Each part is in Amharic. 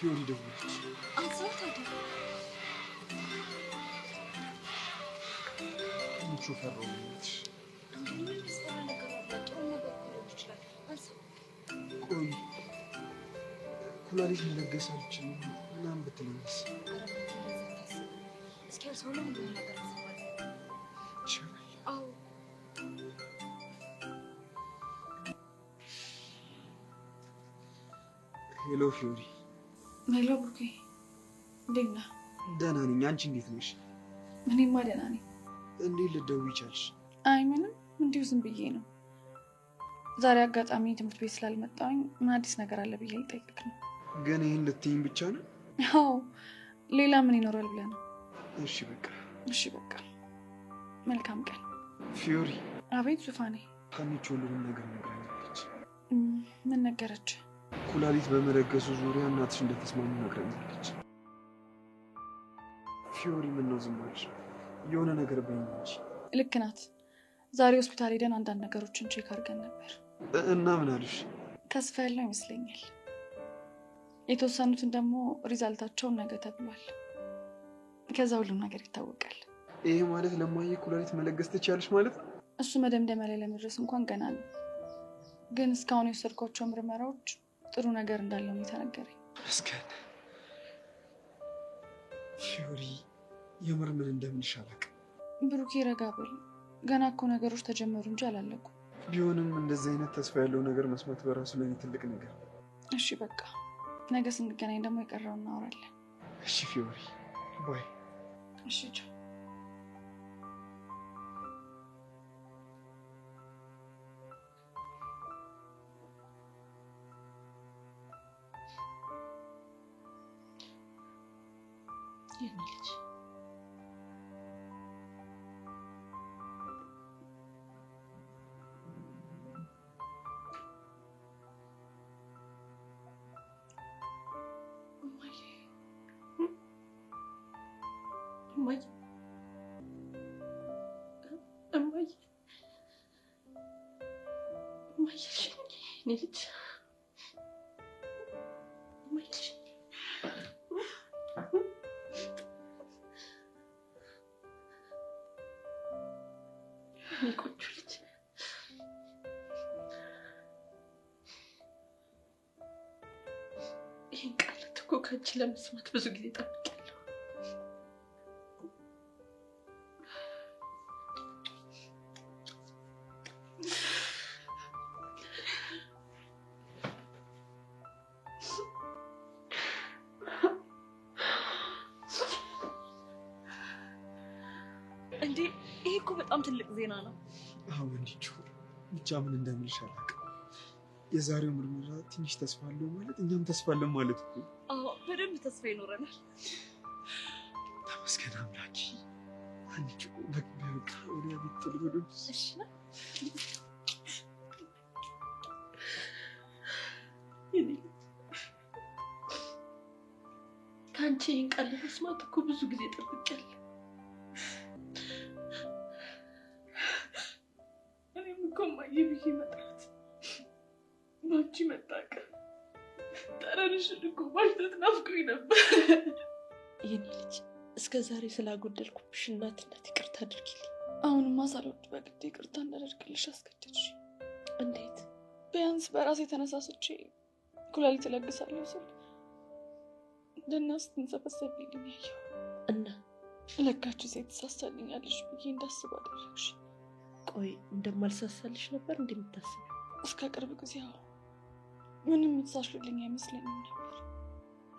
ፊዮሪ ደወለች። አንሳው ታዲያ። ምቹ ፈራሁ በእናትሽ። እንዴ ምን የሚያስፈራ ነገር አለ? ጥሩ ነገር እኮ ሊሆን ይችላል። አንሳው። ቆይ ኩላሊት መለገስ አልችልም ምናምን ብትለኝስ? ኧረ ብሩኬ እንደዛ አታስብ። እስኪ አንሳውና ሁሉንም ነገር እንሰማለን። ይሻላል። አዎ። Hello ፊዮሪ። Hello ብሩኬ፣ እንዴት ነህ? ደህና ነኝ። አንቺ እንዴት ነሽ? እኔማ ደህና ነኝ። እንዴት ልትደውይ ቻልሽ? አይ ምንም፣ እንዲሁ ዝም ብዬ ነው። ዛሬ አጋጣሚ ትምህርት ቤት ስላልመጣሁኝ ምን አዲስ ነገር አለ ብዬ ልጠይቅህ ነው። ግን ይህን ልትይኝ ብቻ ነው? አዎ፣ ሌላ ምን ይኖራል ብለህ ነው? እሺ በቃ። እሺ በቃ፣ መልካም ቀን። ፊዮሪ። አቤት ዙፋኔ። ሀኒቾ ሁሉንም ነገር ነግራኛለች። ምን ነገረች? ኩላሊት በመለገሱ ዙሪያ እናትሽ እንደተስማሙ ነግራኛለች። ፊዮሪ ምን ነው ዝም አልሽ? የሆነ ነገር በይኝ እንጂ። ልክ ናት። ዛሬ ሆስፒታል ሄደን አንዳንድ ነገሮችን check አድርገን ነበር። እና ምን አሉሽ? ተስፋ ያለው ይመስለኛል። የተወሰኑትን ደግሞ result ኣቸውን ነገ ተብሏል። ከዛ ሁሉም ነገር ይታወቃል። ይሄ ማለት ለማየ ኩላሊት መለገስ ትችያለሽ ማለት ነው? እሱ መደምደሚያ ላይ ለመድረስ እንኳን ገና ነው። ግን እስካሁን የወሰድኳቸው ምርመራዎች ጥሩ ነገር እንዳለው ነው የተነገረኝ። ተመስገን። ፊዮሪ የምር ምን እንደምልሽ አላውቅም። ብሩኬ ረጋ በል። ገና እኮ ነገሮች ተጀመሩ እንጂ አላለቁም። ቢሆንም እንደዚህ አይነት ተስፋ ያለው ነገር መስማት በራሱ ለእኔ ትልቅ ነገር ነው። እሺ በቃ ነገ ስንገናኝ ደግሞ የቀረውን እናወራለን። እሺ ፊዮሪ bye። እሺ ቻው። የኔ ልጅ፣ እማዬ። እማዬ፣ እማዬ፣ እማዬ አልሽኝ? የኔ ልጅ፣ እማዬ አልሽኝ? የኔ ቆንጆ ልጅ፣ ይህን ቃላት እኮ ከአንቺ ለመስማት ብዙ ጊዜ ጠብቄያለሁ። እንዴ ይሄ እኮ በጣም ትልቅ ዜና ነው። አዎ እንዲቹ ብቻ ምን እንደምልሽ አላውቅም። የዛሬው ምርመራ ትንሽ ተስፋ አለው ማለት እኛም ተስፋ አለን ማለት እኮ ነው። አዎ በደንብ ተስፋ ይኖረናል። ተመስገን አምላኪ። አንቺ በቃ ወደ ቤት ቶሎ። እሺ ነው። የኔ ልጅ፣ ከአንቺ ይህን ቃል ለመስማት እኮ ብዙ ጊዜ ጠብቄያለሁ። እኔም እኮ እማዬ ብዬ መጥራት፣ በአንቺ መታቀፍ፣ ጠረንሽን እኮ ማሽተት ናፍቆኝ ነበር። የኔ ልጅ፣ እስከ ዛሬ ስላጎደልኩብሽ እናትነት ይቅርታ አድርጊልኝ። አሁንማ ሳልወድ በግድ ይቅርታ እንዳደርግልሽ አስገደድሽ። እንዴት? ቢያንስ በራሴ ተነሳስቼ ኩላሊት እለግሳለሁ ስል እንደ እናት ስትንሰፈሰፊልኝ ያየሁ እና ለካች ሴት ትሳሳልኛለሽ ብዬ እንዳስብ አደረግሽ። ቆይ እንደማልሳሳልሽ ነበር እንዴ የምታስቢው? እስከ ቅርብ ጊዜ አዎ፣ ምንም የምትሳሽልኝ አይመስለኝም ነበር።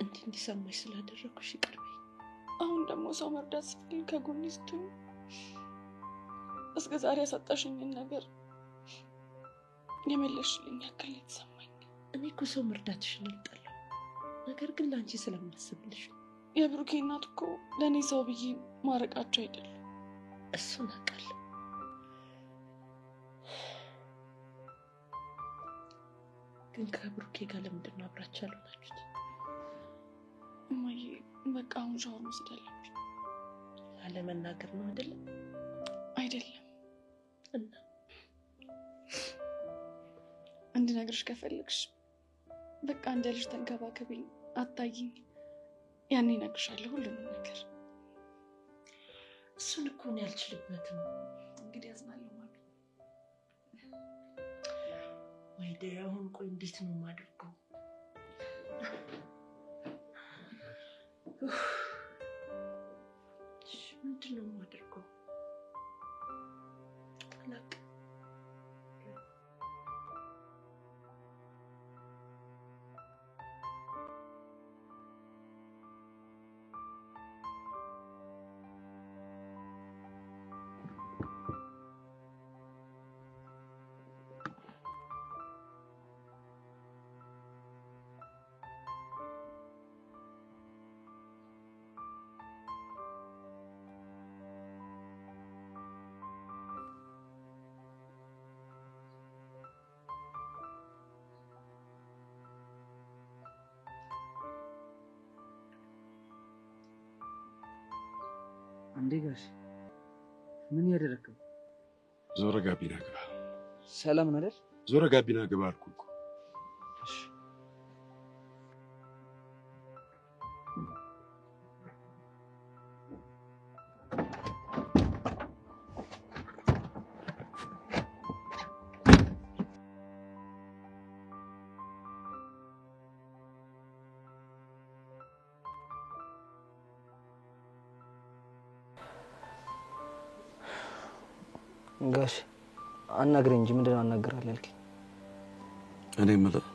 እንዲህ እንዲሰማሽ ስላደረግኩሽ ይቅር በይኝ። አሁን ደግሞ ሰው መርዳት ስፈልግ ከጎኔ ስትሆኚ እስከ ዛሬ ያሳጣሽኝን ነገር የመለስሽልኝ ያክል ነው የተሰማኝ። እኔ እኮ ሰው መርዳትሽን አልጠላም፣ ነገር ግን ለአንቺ ስለማስብልሽ ነው። የብሩኬ እናት እኮ ለእኔ ሰው ብዬ ማረቃቸው አይደለም። እሱን አውቃለሁ። ግን ከብሩኬ ጋር ለምንድን ነው አብራችሁ ያልሆናችሁት? እማዬ በቃ አሁን ሻወር መውሰድ አለብኝ። ላለመናገር ነው አይደለም? አይደለም። እና እንድነግርሽ ከፈለግሽ በቃ እንደ ልጅ ተንከባከቢኝ፣ አታይኝ። ያኔ እነግርሻለሁ ሁሉንም ነገር። እሱን እኮ እኔ አልችልበትም። እንግዲህ አዝናለሁ ማሚ። ወይ አሁን ቆይ እንዴት ነው የማደርገው? ምንድን ነው የማደርገው? አላውቅም። እንዴ ጋሽ ምን ያደረግከው? ዞረ ጋቢና ግባ። ሰላም ነው አይደል? ዞረ ጋቢና ግባ አልኩህ እኮ። ጋሽ አናግረኝ እንጂ ምንድን ነው አናግራለሁ ያልከኝ? እኔ የምልህ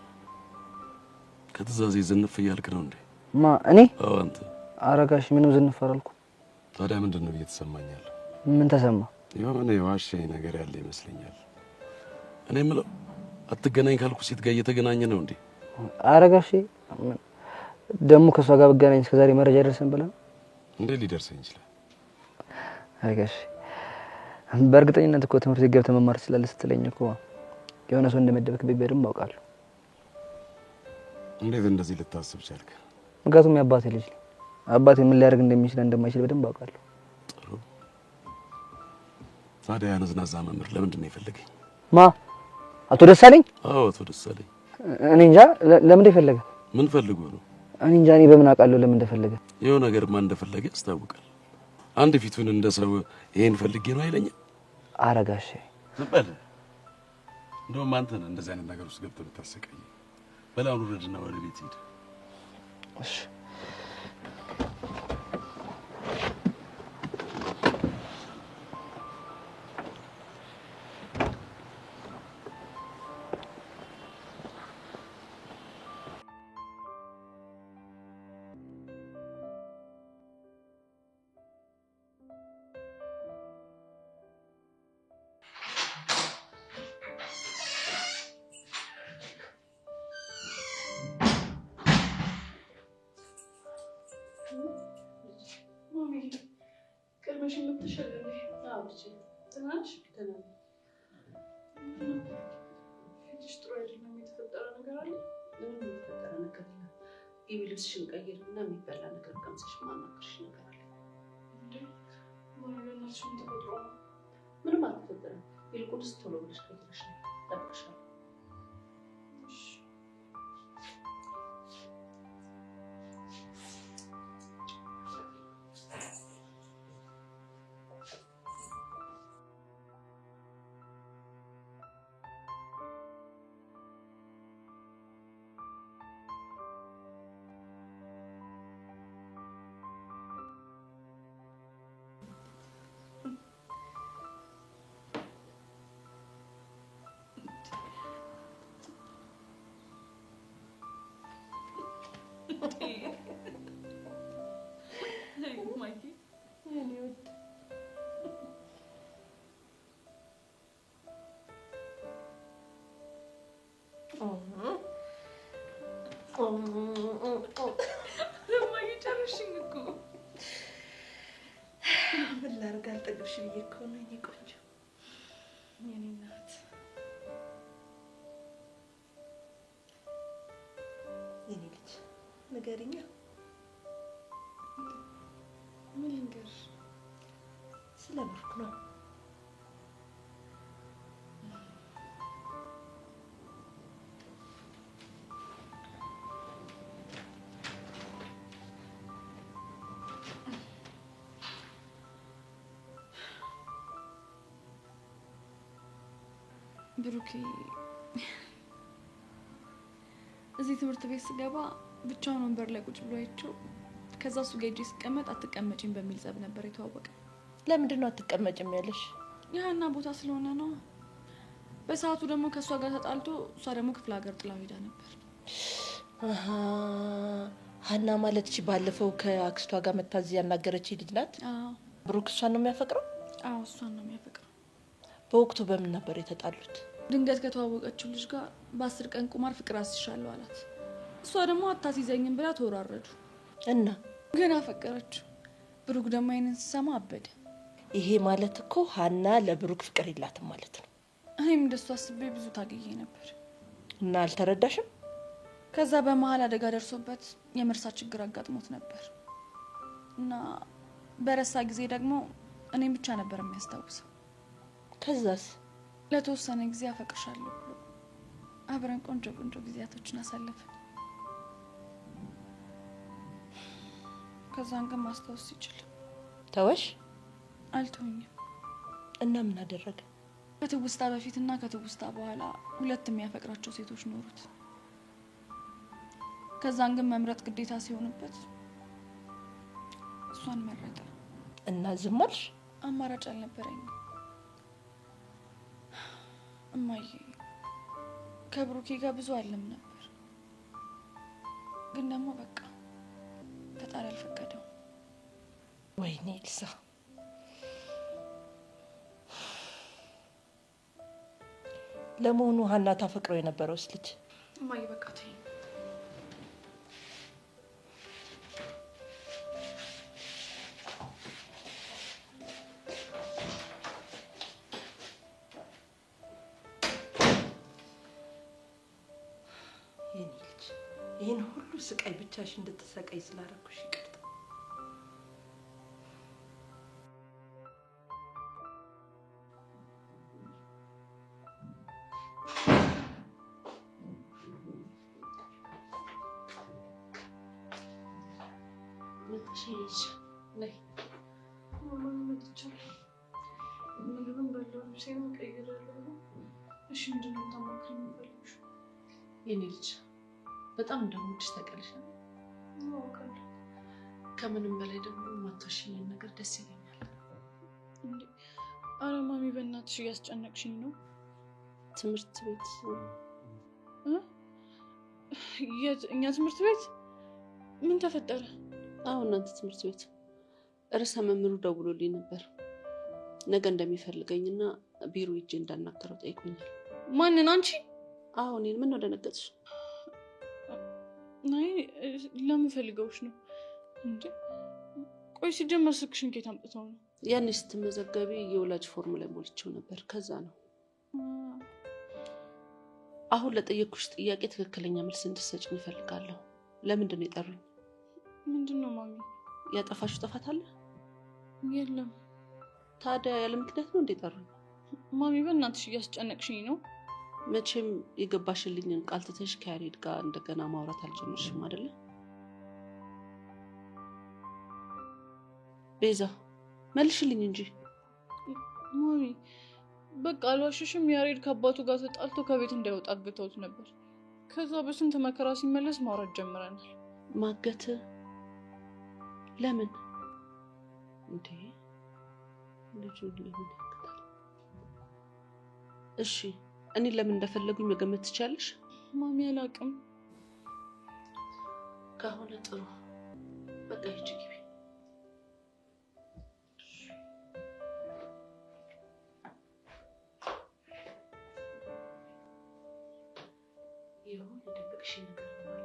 ከትእዛዜ ዝንፍ እያልክ ነው እንዴ? ማ እኔ? አዎ አንተ። ኧረ ጋሽ ምንም ዝንፍ አላልኩም። ታዲያ ምንድን ነው እየተሰማኝ ያለው? ምን ተሰማ? የሆነ የዋሸኝ ነገር ያለ ይመስለኛል። እኔ የምለው አትገናኝ ካልኩ ሴት ጋር እየተገናኘ ነው እንዴ? ኧረ ጋሼ ደግሞ ከእሷ ጋር ብገናኝ እስከዛሬ መረጃ ይደርሰን ብለህ ነው? እንዴት ሊደርሰኝ ይችላል? አይ ጋሼ በእርግጠኝነት እኮ ትምህርት ቤት ገብተህ መማር ትችላለህ ስትለኝ እኮ የሆነ ሰው እንደመደበክብኝ በደንብ አውቃለሁ። እንዴት እንደዚህ ልታስብ ቻልክ? ምክንያቱም የአባቴ ልጅ ነኝ። አባቴ ምን ሊያደርግ እንደሚችል እንደማይችል በደንብ አውቃለሁ። ጥሩ። ታዲያ ያ ነዝናዛ መምህር ለምንድን ነው የፈለገኝ? ማ? አቶ ደሳለኝ? አዎ አቶ ደሳለኝ። እኔ እንጃ ለምን እንደፈለገ። ምን ፈልጎ ነው? እኔ እንጃ። እኔ በምን አውቃለሁ ለምን እንደፈለገ? የሆነ ነገርማ እንደፈለገ ያስታውቃል። አንድ ፊቱን እንደ ሰው ይሄን ፈልጌ ነው አይለኝም። ኧረ ጋሼ ዝም በል። እንደውም አንተ ነህ እንደዚህ አይነት ነገር ውስጥ ገብተህ ብታሰቃየኝ። በል አሁን ውረድና ወደ ቤት ሂድ። እሺ። ቀድመሽን መጥተሻል እንዴ? አዎ ልጄ። ደህና ነሽ? ደህና ነኝ። ፊትሽ ጥሩ አይደለም። የተፈጠረ ነገር አለ? ምንም የተፈጠረ ነገር የለም። ግቢ ልብስሽን ቀይሪና የሚበላ ነገር ቀምሰሽ ማናገርሽ ነገር አለ። እንዴ ማሚ፣ በእናትሽ ምን ተፈጥሮ ነው? ምንም አልተፈጠረም። ይልቁንስ ቶሎ ብለሽ ቀይረሽ ነይ፣ እጠብቅሻለሁ። እሺ። ጨርሽኝ እኮ። ምን ላድርግ አልጠግብሽ ብዬ እኮ ነው የእኔ ቆንጆ። የእኔ እናት። የእኔ ልጅ ንገሪኛ። ምን ልንገርሽ? ስለ ብሩክ ነው። ብሩኬ እዚህ ትምህርት ቤት ስገባ ብቻውን ወንበር ላይ ቁጭ ብሎ አይቼው ከዛ እሱ ጋር ሄጄ ስቀመጥ አትቀመጪም በሚል ጸብ ነበር የተዋወቀ። ለምንድን ነው አትቀመጭም ያለሽ? የሀና ቦታ ስለሆነ ነው። በሰዓቱ ደግሞ ከእሷ ጋር ተጣልቶ እሷ ደግሞ ክፍለ ሀገር ጥላው ሄዳ ነበር። አሃ፣ ሀና ማለት እቺ ባለፈው ከአክስቷ ጋር መታ እዚህ ያናገረች ልጅ ናት። አዎ። ብሩክ እሷን ነው የሚያፈቅረው? አዎ፣ እሷን ነው የሚያፈቅረው። በወቅቱ በምን ነበር የተጣሉት? ድንገት ከተዋወቀችው ልጅ ጋር በ10 ቀን ቁማር ፍቅር አስይሻለሁ አላት። እሷ ደግሞ አታስይዘኝም ብላ ተወራረዱ። እና ግን አፈቀረችው። ብሩክ ደግሞ ይሄንን ሲሰማ አበደ። ይሄ ማለት እኮ ሀና ለብሩክ ፍቅር የላትም ማለት ነው። እኔም እንደሱ አስቤ ብዙ ታግዬ ነበር። እና አልተረዳሽም? ከዛ በመሀል አደጋ ደርሶበት የመርሳት ችግር አጋጥሞት ነበር። እና በረሳ ጊዜ ደግሞ እኔም ብቻ ነበር የሚያስታውሰው። ከዛስ? ለተወሰነ ጊዜ አፈቅርሻለሁ ብሎ አብረን ቆንጆ ቆንጆ ጊዜያቶችን አሳለፍን። ከዛን ግን ማስታወስ ሲችል ተወሽ? አልተወኝም። እና ምን አደረገ? ከትውስታ በፊትና ከትውስታ በኋላ ሁለት የሚያፈቅራቸው ሴቶች ኖሩት። ከዛን ግን መምረጥ ግዴታ ሲሆንበት እሷን መረጠ። እና ዝም አልሽ? አማራጭ አልነበረኝም። እማዬ ከብሩኬ ጋር ብዙ አለም ነበር፣ ግን ደግሞ በቃ ፈጣሪ አልፈቀደውም። ወይኔ ኤልሳ፣ ለመሆኑ ሀና ታፈቅረው የነበረውስ ልጅ? እማዬ በቃ ተይኝ። የኔ ልጅ ይህን ሁሉ ስቃይ ብቻሽ እንድትሰቃይ ስላደረኩሽ ይቅርታ። ምግብን በላሁ፣ ልብሴንም ቀይሬያለሁ። እሺ ምንድን ነው የምታማክሪኝ የምትፈልጊው? የኔ ልጅ በጣም እንደምወድሽ ታውቂያለሽ አይደል? አውቃለሁ። ከምንም በላይ ደግሞ የማትዋሽኝን ነገር ደስ ይለኛል። እንዴ ኧረ ማሚ በእናትሽ እያስጨነቅሽኝ ነው። ትምህርት ቤት እ? የት? እኛ ትምህርት ቤት ምን ተፈጠረ? አዎ እናንተ ትምህርት ቤት ርዕሰ መምህሩ ደውሎልኝ ነበር። ነገ እንደሚፈልገኝና ቢሮ ሄጄ እንዳናገረው ጠይቆኛል። ማንን? አንቺ? አዎ እኔን። ምን ነው ደነገጥሽ? አይ ለምን ፈልገውሽ ነው እንዴ? ቆይ ሲጀመር ስልክሽን ከየት አምጥተው ነው? ያኔ ስትመዘገቢ የወላጅ ፎርም ላይ ሞልቼው ነበር። ከዛ ነው። አሁን ለጠየቅኩሽ ጥያቄ ትክክለኛ መልስ እንድትሰጭኝ እፈልጋለሁ። ለምንድን ነው የጠሩኝ? ምንድን ነው ማሚ? ያጠፋሽው ጥፋት አለ? የለም። ታዲያ ያለ ምክንያት ነው እንዴ የጠሩኝ? ማሚ በእናትሽ እያስጨነቅሽኝ ነው። መቼም የገባሽልኝን ቃል ትተሽ ከያሬድ ጋር እንደገና ማውራት አልጀመርሽም አይደለ? ቤዛ መልሽልኝ እንጂ። ማሚ በቃ አልዋሽሽም። ያሬድ ከአባቱ ጋር ተጣልቶ ከቤት እንዳይወጣ አግተውት ነበር። ከዛ በስንት መከራ ሲመለስ ማውራት ጀምረናል። ማገት? ለምን እንዴ? ልጁን ለምን ያግታል? እሺ እኔ ለምን እንደፈለጉኝ መገመት ትችያለሽ? ማሚ አላውቅም። ከሆነ ጥሩ በቃ ሂጂ ግቢ። የሆነ የደበቅሽኝ ነገር አለ።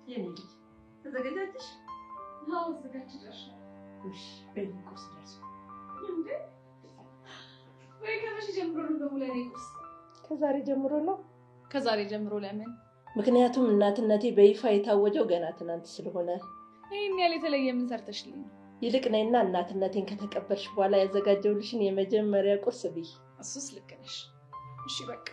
የኔ ልጅ ተዘጋጃለሽ? አዎ አዘጋጅቻለሁ። እሺ በይ ቁርስ ደርሷል። እንዴ ጀምሮ ነው ደግሞ ለእኔ ቁርስ? ከዛሬ ጀምሮ ነው። ከዛሬ ጀምሮ ለምን? ምክንያቱም እናትነቴ በይፋ የታወጀው ገና ትናንት ስለሆነ። ይህን ያህል የተለየ ምን ሰርተሽልኝ ነው? ይልቅ ነይና እናትነቴን ከተቀበልሽ በኋላ ያዘጋጀሁልሽን የመጀመሪያ ቁርስ ብይ። እሱስ ልክ ነሽ። እሺ በቃ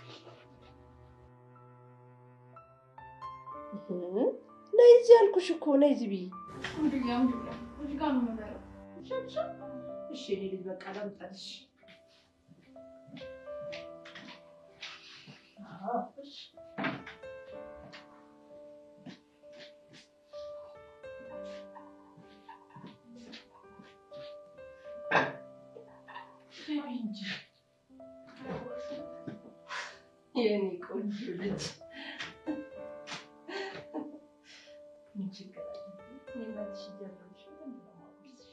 ነይ እዚህ አልኩሽ እኮ ነይ እዚህ ብይ። እዚህ ጋር ነው የምበላው። እሺ የእኔ ልጅ በቃ ላምጣልሽ። እሺ የእኔ ቆንጆ ልጅ ምን ችግር አለ? እኔ እናትሽ እያለሁልሽ በደንብ ነው የማጎርስሽ።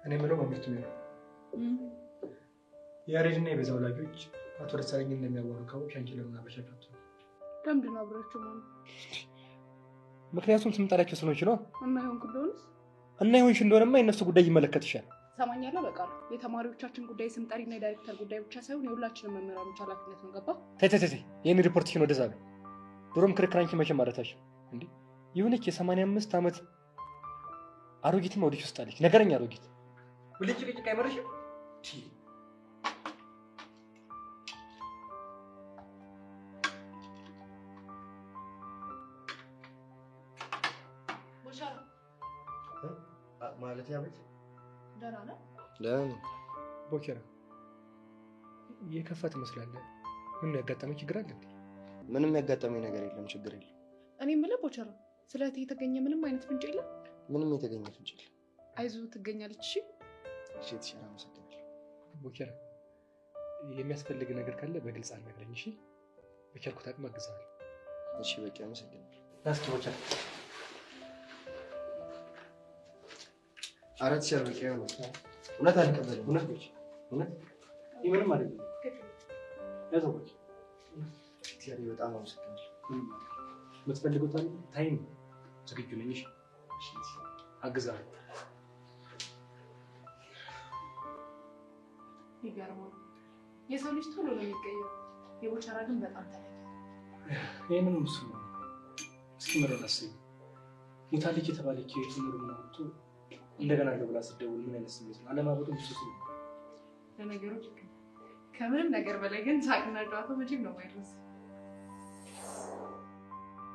እኔ የምለው መምህርት ነው የያሬድና የቤዛ ወላጆች አቶ ደሳለኝን እንደሚያዋሩ ካወቅሽ አንቺ ለምን አበሻ ከብት ነው? ለምንድን ነው አብሬያቸው መሆኑ? ምክንያቱም ስም ጠሪያቸው ስለሆንሽ ነው። እና የሆንኩ እንደሆነስ? እና የሆንሽ እንደሆነማ የእነሱ ጉዳይ ይመለከትሻል። ሰማኛለህ? በቃ የተማሪዎቻችን ጉዳይ ስም ጠሪና የዳይሬክተር ጉዳይ ብቻ ሳይሆን የሁላችንም መምህራኖች ኃላፊነት ነው። ገባ? ተይ ተይ ተይ፣ ይህን ሪፖርትሽን ወደዛ በይ። ድሮም ክርክር አንቺ መቼም አረታሽ እንዴ። የሆነች የ85 ዓመት አሮጊትም ወዲሽ ውስጥ አለች፣ ነገረኛ አሮጊት። ሁሌ ጭቅጭቅ አይመርሽም? ማለት ያቤት ደህና ነህ? ደህና ነኝ። ቦኬራ የከፋ ትመስላለህ። ምን ያጋጠመ ችግር አለ እንዴ? ምንም ያጋጠመኝ ነገር የለም፣ ችግር የለም። እኔ የምልህ ቦቸራ፣ ስለ እህቴ የተገኘ ምንም አይነት ፍንጭ የለም? ምንም የተገኘ ፍንጭ የለም። አይዞህ ትገኛለች። እሺ እሺ፣ teacher አመሰግናለሁ። ቦኬራ የሚያስፈልግ ነገር ካለ በግልጽ አናግረኝ። እሺ፣ በቻልኩት አቅም አግዝሃለሁ። እሺ፣ በቂ አመሰግናለሁ። ና እስኪ ቦቸራ። ኧረ teacher በቂ ነው። እውነት አልቀበልም። እውነት ቦቼ፣ እውነት ይህ ምንም አይደለም። ያዘው ቦቼ። teacher በጣም አመሰግናለሁ። የምትፈልገው time ዝግጁ ነኝ። እሺ፣ አግዝሃለሁ። ይገርማል። የሰው ልጅ ቶሎ ነው የሚቀየው። የቦቸራ ግን በጣም ተለየ። ይህንም እሱ ነው። እስኪ ምረን አስቢ። ሙታለች የተባለች የቱን ሩምና ወጥቶ እንደገና አለው ብላ ስትደውል ምን አይነት ስሜት ነው? አለማበጡ ብሶ ሲል ለነገሩ ልክ ነህ። ከምንም ነገር በላይ ግን ሳቅና ጨዋታው መቼም ነው የማይረሳ።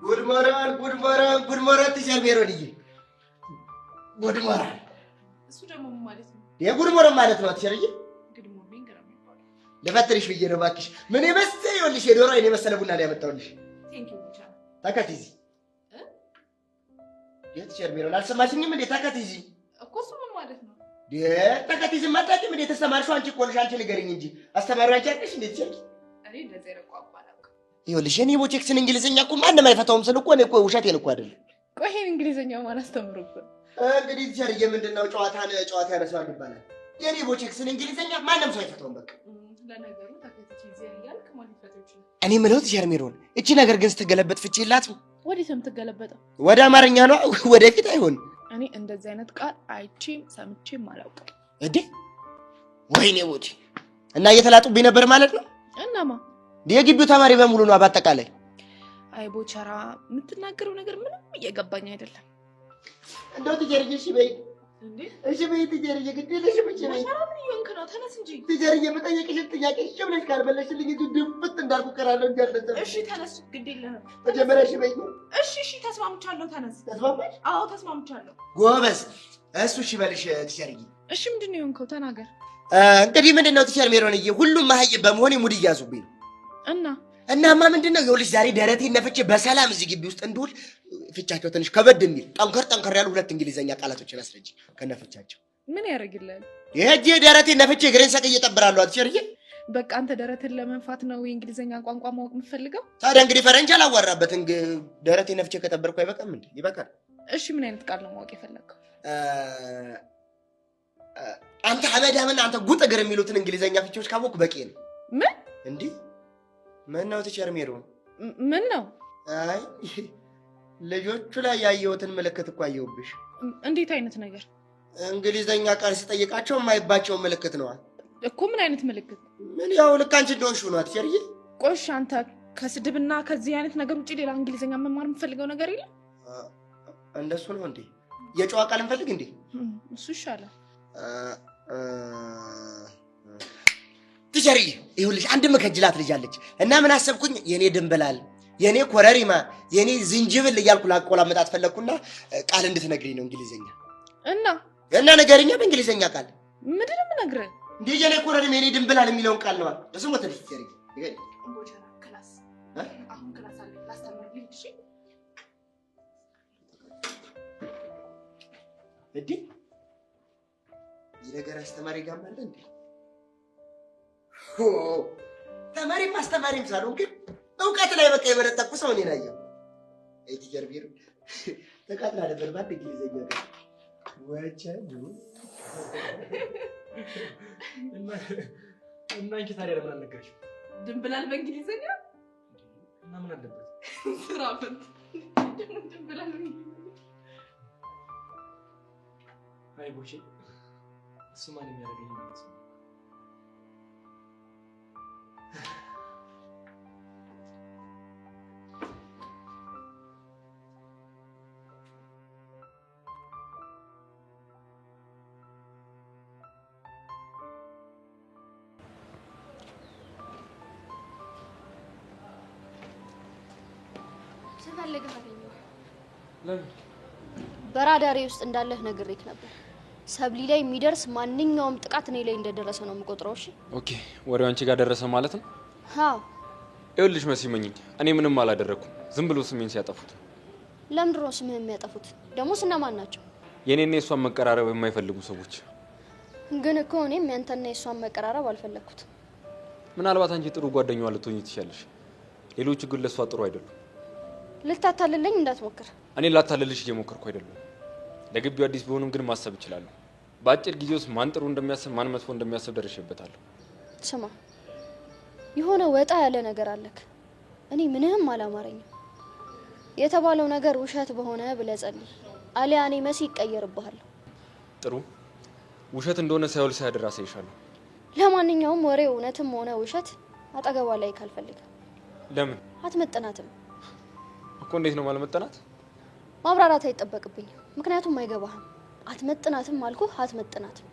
Good moral፣ good moral፣ good moral teacher ሜሮንዬ፣ good moral። እሱ ደግሞ ምን ማለት ነው? የ good moral ማለት ነው teacher ዬ። Good morning ነው የሚባለው። ልፈትንሽ ብዬ ነው እባክሽ። ምን የመሰለ ይኸውልሽ፣ የዶሮ አይን የመሰለ ቡና ነው ያመጣሁልሽ። Thank you ቦቸራ። ታካቲዚ የ teacher ሜሮን አልሰማሽኝም እንዴ? ታካቲዚ እኮ እሱ ምን ማለት ነው? ታካቲዚ አታውቂም እንዴ? ተስተማርሽው አንቺ እኮ ነሽ። አንቺ ንገሪኝ እንጂ አስተማሪው አንቺ አይደለሽ እንዴ teacher? እኔ እንደዚህ አይነት ቋንቋ አላውቅም። ይኸውልሽ የኔ ቦቼክስን እንግሊዝኛ እኮ ማንም አይፈታውም ስል እኮ እኔ እኮ ውሸቴን እኮ አይደለም። ቆይ ይሄን እንግሊዝኛ ማን አስተምሮብህ? እንግዲህ teacher ዬ ምንድን ነው ጨዋታን ጨዋታ ያነሳዋል ይባላል። የኔ ቦቼክስን እንግሊዝኛ ማንም ሰው አይፈታውም። በቃ ለነገሩ ተከትቼ እዚያ እያልክ ማን ሊፈታው ይችላል? እኔ የምለው teacher ሜሮን፣ እቺ ነገር ግን ስትገለበጥ ፍቺ የላትም። ወዴት ነው የምትገለበጠው? ወደ አማርኛ ነው ወደፊት አይሆን። እኔ እንደዚህ አይነት ቃል አይቼም ሰምቼም አላውቅም። እንዴ ወይኔ ቦቼ! እና እየተላጡብኝ ነበር ማለት ነው። እናማ የግቢው ተማሪ በሙሉ ነው በአጠቃላይ። አይ ቦቸራ፣ የምትናገረው ነገር ምንም እየገባኝ አይደለም። እንደው teacher ዬ እሺ በይ፣ እሺ በይ teacher ዬ፣ ግድ የለሽም እሺ በይ። ምን እየሆንክ ነው? ተነስ እንጂ teacher ዬ፣ የምጠይቅሽን ጥያቄ እሺ ብለሽ ካልመለስሽልኝ እዚሁ ድፍት እንዳልኩ እቀራለሁ እንጂ አልነሳም። እሺ ተነስ፣ ግድ የለህም። መጀመሪያ እሺ በይ። እሺ እሺ፣ ተስማምቻለሁ። ተነስ። ተስማማሽ? አዎ ተስማምቻለሁ። ጎበዝ። እሱ እሺ በልሽ teacher ዬ። እሺ ምንድን ነው የሆንከው? ተናገር። እንግዲህ ምንድን ነው teacher ሜሮንዬ፣ ሁሉም መሀይም በመሆኔ mood እያዙብኝ ነው። እና እናማ ምንድን ነው ይኸውልሽ፣ ዛሬ ደረቴን ነፍቼ በሰላም እዚህ ግቢ ውስጥ እንድውል ፍቻቸው ትንሽ ከበድ የሚል ጠንከር ጠንከር ያሉ ሁለት እንግሊዘኛ ቃላቶችን አስረጅ ከነፍቻቸው። ምን ያደርግልሃል? ይሄ ደረቴን ነፍቼ እግሬን ሰቅዬ እጠብራለሁ። teacher ዬ በቃ አንተ ደረትን ለመንፋት ነው የእንግሊዘኛ ቋንቋ ማወቅ የምትፈልገው? ታዲያ እንግዲህ ፈረንጅ አላዋራበት ደረቴን ነፍቼ ከጠበርኩ አይበቃም እንዴ? ይበቃል። እሺ ምን አይነት ቃል ነው ማወቅ የፈለግከው? አንተ አመዳምና አንተ ጉጥ እግር የሚሉትን እንግሊዘኛ ፍቺዎች ካወቅኩ በቂ ነው። ምን እንዲህ ምን ነው teacher ሜሮን? ምን ነው? አይ ልጆቹ ላይ ያየሁትን ምልክት እኮ አየሁብሽ። እንዴት አይነት ነገር? እንግሊዘኛ ቃል ስጠይቃቸው የማይባቸው ምልክት ነዋ። እኮ ምን አይነት ምልክት? ምን ያው ልክ አንቺ እንደሆንሽ ነው teacher ዬ። ቆሽ አንተ ከስድብና ከዚህ አይነት ነገር ውጪ ሌላ እንግሊዘኛ መማር የምፈልገው ነገር የለም? እንደሱ ነው እንዴ? የጨዋ ቃል እንፈልግ እንዴ? እሱ ይሻላል። teacher ዬ ይኸውልሽ አንድ መከጅላት ልጅ አለች እና ምን አሰብኩኝ፣ የኔ ድንብላል፣ የኔ ኮረሪማ፣ የኔ ዝንጅብል እያልኩ ላቆላመጣት ፈለግኩና ቃል እንድትነግሪኝ ነው እንግሊዘኛ። እና እና ነገርኛ በእንግሊዘኛ ቃል። ምንድን ነው የምነግርህ? እንዴ የኔ ኮረሪማ የኔ ድንብላል የሚለውን ቃል ነው። እሱ ሞተልሽ teacher ዬ ንገሪኝ። class አሁን class አለ ላስተምርልህ። እሺ እንዴ ይህ ነገር አስተማሪ ጋርም አለ እንዴ? ተማሪም አስተማሪም ሳልሆን ግን እውቀት ላይ በቃ የበረጠኩ ሰው እኔን አየሁ። አይ teacher ቢሮ ተቃጥላ ነበር በአንድ እንግሊዘኛ ቃል። ወቸዱ እና አንቺ ታዲያ ለምን አልነገርሽም? ድንብላል በእንግሊዘኛ እና ምን አለበት? ስራ ፈት ድንብላል በእንግሊዘኛ። አይ ቦቼ፣ እሱ ማን የሚያደርገኝ ማለት ነው? ስፈልግህ አገኘሁህ። ለምን? በራዳሬ ውስጥ እንዳለህ ነግሬክ ነበር። ሰብሊ ላይ የሚደርስ ማንኛውም ጥቃት እኔ ላይ እንደደረሰ ነው የምቆጥረው። እሺ? Okay፣ ወሬው አንቺ ጋር ደረሰ ማለት ነው? አዎ። ይኸውልሽ መሲ መኝኝ፣ እኔ ምንም አላደረኩም። ዝም ብሎ ስሜን ሲያጠፉት። ለምንድን ነው ስምህን የሚያጠፉት? ደግሞስ እነማን ናቸው? የኔና የእሷን መቀራረብ የማይፈልጉ ሰዎች። ግን እኮ እኔም ያንተና የእሷን መቀራረብ አልፈለግኩትም። ምናልባት አንቺ ጥሩ ጓደኛዋ ልትሆኚ ትችያለሽ። ሌሎቹ ግን ለእሷ ጥሩ አይደሉም። ልታታልለኝ እንዳትሞክር። እኔ ላታልልሽ እየሞከርኩ አይደለም። ለግቢው አዲስ ቢሆንም ግን ማሰብ እችላለሁ። በአጭር ጊዜ ውስጥ ማን ጥሩ እንደሚያስብ ማን መጥፎ እንደሚያስብ ደርሼበታለሁ። ስማ፣ የሆነ ወጣ ያለ ነገር አለክ። እኔ ምንህም አላማረኝም። የተባለው ነገር ውሸት በሆነ ብለህ ጸልይ፣ አሊያ እኔ መሲ ይቀየርብሃል። ጥሩ ውሸት እንደሆነ ሳይውል ሳያድር አሳይሻለሁ። ለማንኛውም ወሬው እውነትም ሆነ ውሸት አጠገቧ ላይ ካልፈልግም። ለምን? አትመጥናትም እኮ። እንዴት ነው ማለመጠናት? ማብራራት አይጠበቅብኝም፣ ምክንያቱም አይገባህም። አትመጥናትም አልኩህ፣ አትመጥናትም።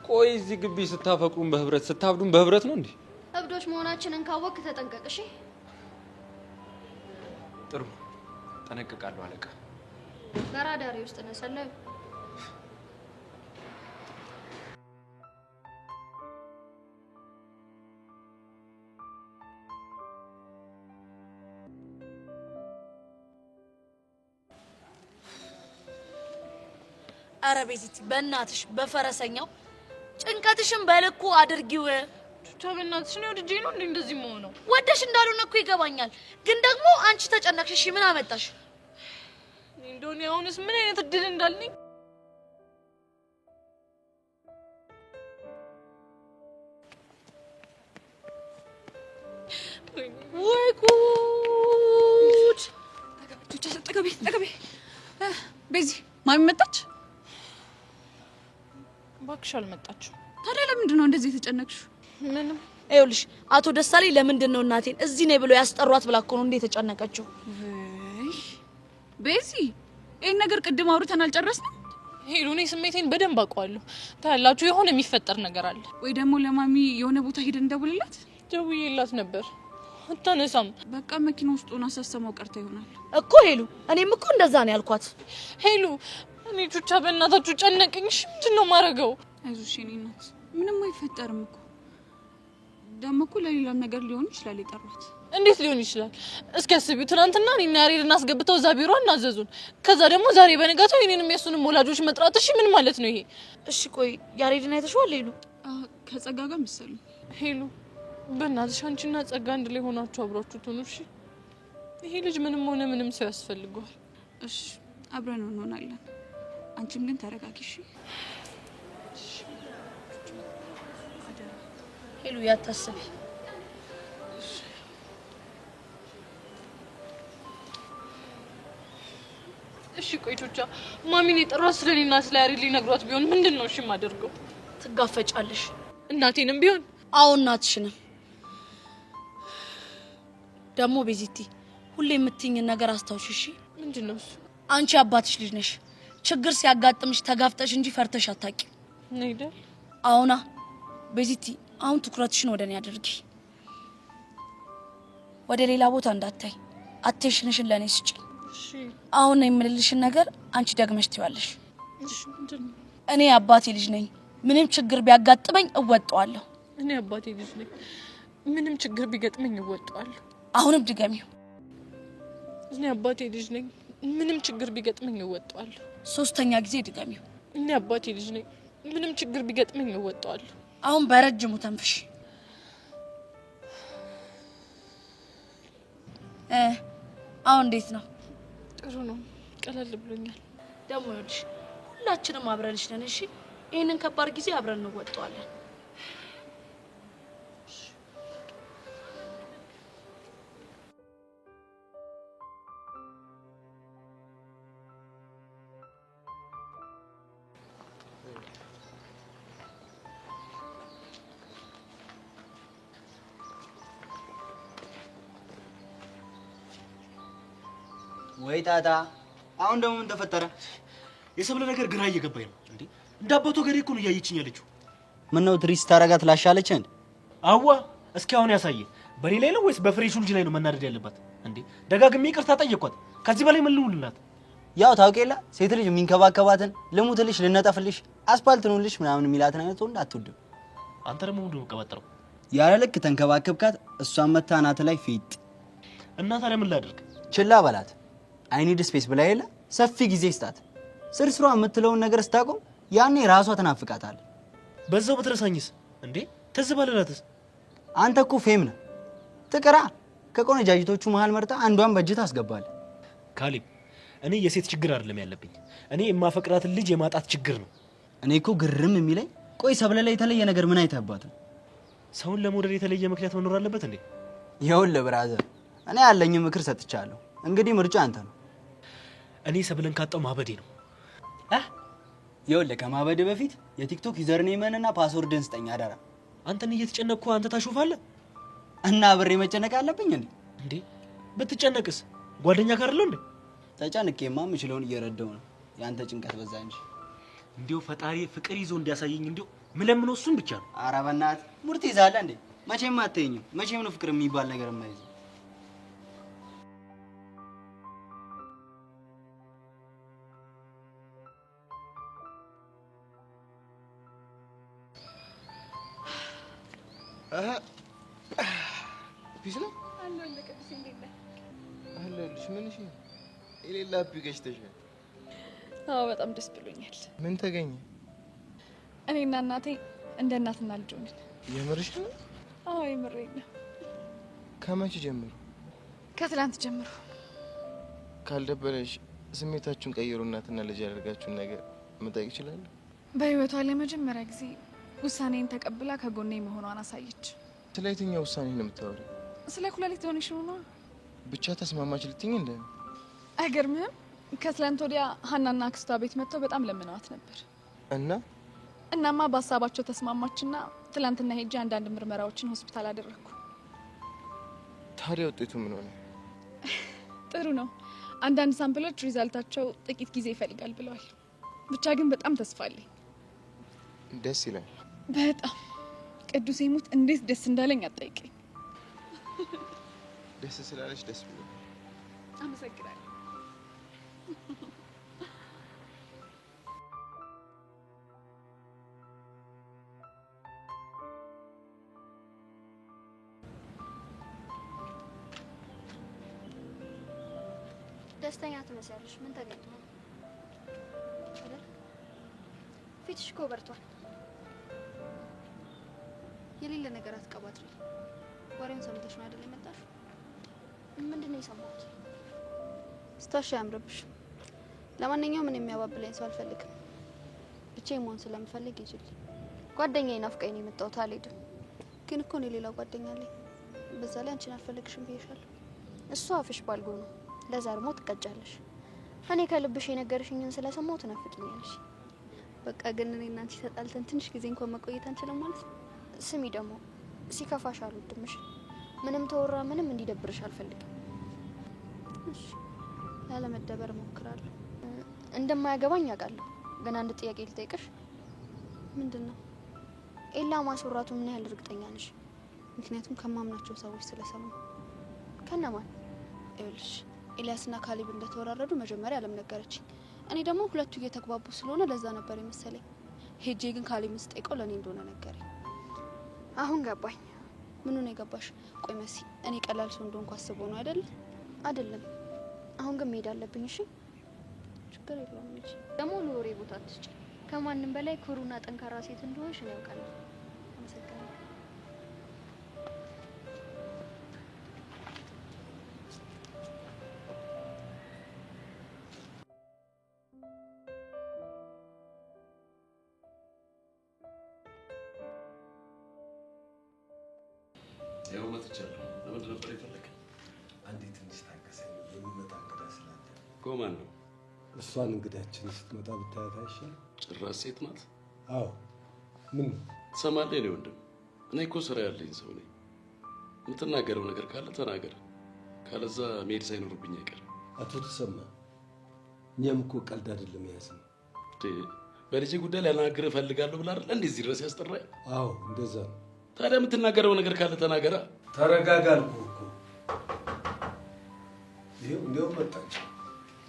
ቆይ እዚህ ግቢ ስታፈቅሩን በህብረት ስታብዱን በህብረት ነው እንዴ? እብዶች መሆናችንን ካወቅክ ተጠንቀቅ እሺ። ጥሩ ጠነቅቃለሁ አለቃ። በራዳሪ ውስጥ ነህ ሰላዩ። አረ ቤዚቲ በእናትሽ በፈረሰኛው ጭንቀትሽን በልኩ አድርጊው። ቹቻ በእናትሽ ነው ወድጄ ነው እንዴ እንደዚህ መሆነው? ወደሽ እንዳልሆነ እኮ ይገባኛል፣ ግን ደግሞ አንቺ ተጨነቅሽ። እሺ ምን አመጣሽ? እንደው እኔ አሁንስ ምን አይነት እድል እንዳለኝ። ወይ ጉድ! ቹቻ ጠገቤ ጠገቤ። ቤዚ ማሚ መጣች? እባክሽ አልመጣችም። ታዲያ ለምንድን ነው እንደዚህ የተጨነቅሽው? ምንም። ይኸውልሽ አቶ ደሳለኝ ለምንድን ነው እናቴን እዚህ ነኝ ብሎ ያስጠሯት ብላ እኮ ነው እንዴ የተጨነቀችው። ወይ ቤዚ፣ ይህን ነገር ቅድም አውርተን አልጨረስንም? ሄሉ፣ እኔ ስሜቴን በደንብ አውቀዋለሁ። ታያላችሁ፣ የሆነ የሚፈጠር ነገር አለ። ወይ ደግሞ ለማሚ የሆነ ቦታ ሄደን እንደውልላት። ደውዬላት ነበር፣ አታነሳም። በቃ መኪና ውስጥ ሆና ሳሰማው ቀርታ ይሆናል እኮ ሄሉ። እኔም እኮ እንደዛ ነው ያልኳት። ሄሉ፣ እኔ ቹቻ፣ በእናታችሁ ጨነቀኝ። እሺ ምንድን ነው የማደርገው? አይዞሽ የኔ እናት፣ ምንም አይፈጠርም እኮ። ደግሞ እኮ ለሌላም ነገር ሊሆን ይችላል የጠሯት። እንዴት ሊሆን ይችላል? እስኪ አስቢው። ትናንትና እኔና ያሬድን አስገብተው እዛ ቢሮ አናዘዙን። ከዛ ደግሞ ዛሬ በነጋታው የኔንም የሱንም ወላጆች መጥራት። እሺ ምን ማለት ነው ይሄ? እሺ ቆይ ያሬድን አይተሽዋል ሄሉ? ከጸጋ ጋር መሰለኝ። ሄሉ በእናትሽ አንቺና ጸጋ አንድ ላይ ሆናችሁ አብራችሁ ትሆኑ። እሺ ይሄ ልጅ ምንም ሆነ ምንም ሰው ያስፈልገዋል። እሺ አብረን እንሆናለን። አንቺም ግን ተረጋጊ እሺ። ሄሉ ያታስቢ። እሺ ቆይ ቹቻ፣ ማሚን የጠሯት ስለኔና ስለ ያሬድ ሊነግሯት ቢሆን ምንድን ነው እሺ የማደርገው? ትጋፈጫለሽ። እናቴንም ቢሆን? አዎ እናትሽንም። ደግሞ ቤዚቲ ሁሌ የምትይኝን ነገር አስታውሽ እሺ። ምንድን ነው እሱ? አንቺ አባትሽ ልጅ ነሽ። ችግር ሲያጋጥምሽ ተጋፍጠሽ እንጂ ፈርተሽ አታውቂም። አይደል? አዎና ቤዚቲ፣ አሁን ትኩረትሽን ወደ እኔ አድርጊ። ወደ ሌላ ቦታ እንዳታይ። attention ሽን ለእኔ ስጪ። እሺ አሁን የምልልሽን ነገር አንቺ ደግመሽ ትይዋለሽ። እሺ ምንድን ነው? እኔ አባቴ ልጅ ነኝ። ምንም ችግር ቢያጋጥመኝ እወጣዋለሁ። እኔ አባቴ ልጅ ነኝ። ምንም ችግር ቢገጥመኝ እወጣዋለሁ። አሁንም ድገሚው። እኔ አባቴ ልጅ ነኝ። ምንም ችግር ቢገጥመኝ እወጣዋለሁ። ሶስተኛ ጊዜ ድገሚው። እኔ አባቴ ልጅ ነኝ። ምንም ችግር ቢገጥመኝ እወጣዋለሁ። አሁን በረጅሙ ተንፍሽ። አሁን እንዴት ነው? ጥሩ ነው። ቀለል ብሎኛል። ደግሞ ይኸውልሽ ሁላችንም አብረንሽ ነን። እሺ ይህንን ከባድ ጊዜ አብረን እንወጣዋለን። ወይ ጣጣ! አሁን ደግሞ ምን ተፈጠረ? የሰብለ ነገር ግራ እየገባኝ ነው። እንዴ እንደ አባቷ ገሬ እኮ ነው እያየችኝ ያለችው። ምነው ትሪስ ታረጋት ላሻለች እንዴ? አዋ እስኪ አሁን ያሳየ። በኔ ላይ ነው ወይስ በፍሬሹ ልጅ ላይ ነው መናደድ ያለባት? እንዴ ደጋግሜ ይቅርታ ጠየኳት። ከዚህ በላይ ምን ልውልላት? ያው ታውቂ የለ ሴት ልጅ የሚንከባከባትን ልሙትልሽ፣ ልነጠፍልሽ፣ አስፓልት ነውልሽ ምናምን የሚላትን አይነት ወንድ አትወድም። አንተ ደግሞ ምንድን ነው የምትቀባጥረው? ያለ ልክ ተንከባከብካት፣ እሷን መታ አናት ላይ ፊጥ። እና ታዲያ ምን ላድርግ? ችላ በላት። I need space ብላ የለ ሰፊ ጊዜ ስጣት። ስርስሯ የምትለውን ነገር ስታቆም ያኔ ራሷ ትናፍቃታል። በዛው ብትረሳኝስ? እንዴ ትዝ ባልላትስ? አንተ እኮ ፌም ነህ። ትቅራ ከቆነጃጅቶቹ መሃል መርጣ አንዷን በእጅ ታስገባለህ። ካሌብ፣ እኔ የሴት ችግር አይደለም ያለብኝ፣ እኔ የማፈቅራትን ልጅ የማጣት ችግር ነው። እኔ እኮ ግርም የሚለኝ ቆይ ሰብለ ላይ የተለየ ነገር ምን አይተህባት ነው? ሰውን ለመውደድ የተለየ ምክንያት መኖር አለበት እንዴ? ይኸውልህ brother፣ እኔ ያለኝ ምክር ሰጥቻለሁ። እንግዲህ ምርጫ አንተ ነው። እኔ ሰብለን ካጣው ማበዴ ነው። ይኸውልህ ከማበድ በፊት የቲክቶክ username ህንና password ን ስጠኝ አደራ። አንተን እየተጨነቅኩ አንተ ታሾፋለህ። እና ብሬ መጨነቅ አለብኝ እንዴ? እንዴ ብትጨነቅስ ጓደኛ ካርለው እንዴ? ተጨንቄማ የምችለውን እየረዳው ነው። የአንተ ጭንቀት በዛ እንጂ። እንዲያው ፈጣሪ ፍቅር ይዞ እንዲያሳየኝ እንዲያው ምለምነው እሱን ብቻ ነው። ኧረ በእናትህ ሙርት ይዛለህ እንዴ? መቼም አትይኝም። መቼም ነው ፍቅር የሚባል ነገር የማይዘው። Peace ነው አለሁልሽ። ምን እሺ፣ የሌላ happy ገጭተሻል። አዎ በጣም ደስ ብሎኛል። ምን ተገኘ? እኔና እናቴ እንደ እናትና ልጅ ሆነን። የምርሽ ነው? አዎ የምሬን ነው። ከመቼ ጀምሮ? ከትላንት ጀምሮ። ካልደበረሽ ስሜታችሁን ቀይሮ እናትና ልጅ ያደርጋችሁን ነገር መጠየቅ እችላለሁ? በህይወቷ ለመጀመሪያ ጊዜ ውሳኔን ተቀብላ ከጎኔ መሆኗን አሳየች። ስለ የትኛው ውሳኔ ነው የምታወሪው? ስለ ኩላሊት donation ኑ ነው። ብቻ ተስማማች ልትኝ እንደ? አይገርምህም? ከትላንት ወዲያ ሀናና አክስቷ ቤት መጥተው በጣም ለምነዋት ነበር። እና እናማ በሀሳባቸው ተስማማችና ትላንትና ሄጄ አንዳንድ ምርመራዎችን ሆስፒታል አደረግኩ። ታዲያ ውጤቱ ምን ሆነ? ጥሩ ነው። አንዳንድ sample ኦች result ኣቸው ጥቂት ጊዜ ይፈልጋል ብለዋል። ብቻ ግን በጣም ተስፋ አለኝ። ደስ ይላል። በጣም ቅዱሴ ሙት እንዴት ደስ እንዳለኝ አትጠይቀኝ። ደስ ስላለሽ ደስ ብሎኛል። አመሰግናለሁ። ደስተኛ ትመስያለሽ። ምን ተገኝቶ ነው? አይደል? ፊትሽ እኮ በርቷል። የሌለ ነገር አትቀባጥሪ። ወሬውን ሰምተሽ ነው አይደል የመጣሽው? ምንድን ነው የሰማሁት? ስትዋሺ አያምርብሽም። ለማንኛውም እኔ የሚያባብለኝ ሰው አልፈልግም። ብቻዬን መሆን ስለምፈልግ ይችል ጓደኛዬ ናፍቃኝ ነው የመጣሁት። አልሄድም። ግን እኮ እኔ ሌላ ጓደኛ አለኝ። በዛ ላይ አንቺን አልፈልግሽም ብዬሻለሁ። እሱ አፍሽ ባልጎ ነው። ለዛ ደግሞ ትቀጫለሽ። እኔ ከልብሽ የነገርሽኝን ስለሰማሁ ትናፍቂኛለሽ። በቃ ግን እኔ እና አንቺ ተጣልተን ትንሽ ጊዜ እንኳን መቆየት አንችልም ማለት ነው። ስሚ ደግሞ ሲከፋሽ አልወድም። እሺ? ምንም ተወራ ምንም እንዲደብርሽ አልፈልግም። እሺ፣ ላለመደበር እሞክራለሁ። እንደማያገባኝ አውቃለሁ። ግን አንድ ጥያቄ ልጠይቅሽ። ምንድን ነው? ኤላ ማስወራቱ ምን ያህል እርግጠኛ ነሽ? ምክንያቱም ከማምናቸው ሰዎች ስለሰማሁ። ከነማን? ይኸውልሽ ኤልያስና ካሌብ እንደተወራረዱ መጀመሪያ አለም ነገረችኝ። እኔ ደግሞ ሁለቱ እየተግባቡ ስለሆነ ለዛ ነበር የመሰለኝ። ሄጄ ግን ካሌብን ስጠይቀው ለእኔ እንደሆነ ነገረኝ። አሁን ገባኝ። ምኑ ነው የገባሽ? ቆይ መሲ፣ እኔ ቀላል ሰው እንደሆንኩ አስቦ ነው አይደል? አይደለም። አሁን ግን መሄድ አለብኝ። እሺ፣ ችግር የለውም። እንጂ ደግሞ ለወሬ ቦታ አትስጪ። ከማንም በላይ ኩሩና ጠንካራ ሴት እንደሆንሽ እኔ አውቃለሁ። አመሰግናለሁ። ይኸው መጥቻለሁ። ለምንድን ነበር የፈለከኝ? አንዴ ትንሽ ታገሰኝ፣ የሚመጣ እንግዳ ስላለ። እኮ ማን ነው? እሷን እንግዳችን ስትመጣ ብታያት አይሻልም? ጭራሽ ሴት ናት? አዎ። ምን ነው? ትሰማለህ? የእኔ ወንድም፣ እኔ እኮ ስራ ያለኝ ሰው ነኝ። የምትናገረው ነገር ካለ ተናገር፣ ካለዛ መሄድ ሳይኖርብኝ አይቀርም። አቶ ተሰማ፣ እኛም እኮ ቀልድ አይደለም የያዝነው። በልጄ ጉዳይ ላናግርህ እፈልጋለሁ ብለህ አይደል እንዴ እዚህ ድረስ ያስጠራኝ? አዎ እንደዛ ነው። ታዲያ የምትናገረው ነገር ካለ ተናገራ። ተረጋጋ አልኩህ እኮ። ይኸው እንዲያውም መጣች።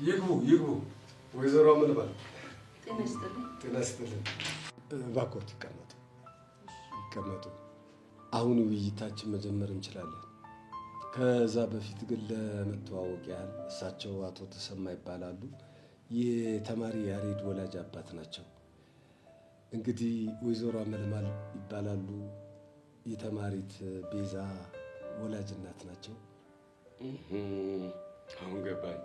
ይግቡ ይግቡ። ወይዘሮ አመልባል ጤና ይስጥልኝ። ጤና ይስጥልኝ። እባክዎት ይቀመጡ ይቀመጡ። አሁን ውይይታችን መጀመር እንችላለን። ከዛ በፊት ግን ለመተዋወቅ ያህል እሳቸው አቶ ተሰማ ይባላሉ። የተማሪ ያሬድ ወላጅ አባት ናቸው። እንግዲህ ወይዘሮ አመልማል ይባላሉ። የተማሪት ቤዛ ወላጅ እናት ናቸው። አሁን ገባኝ።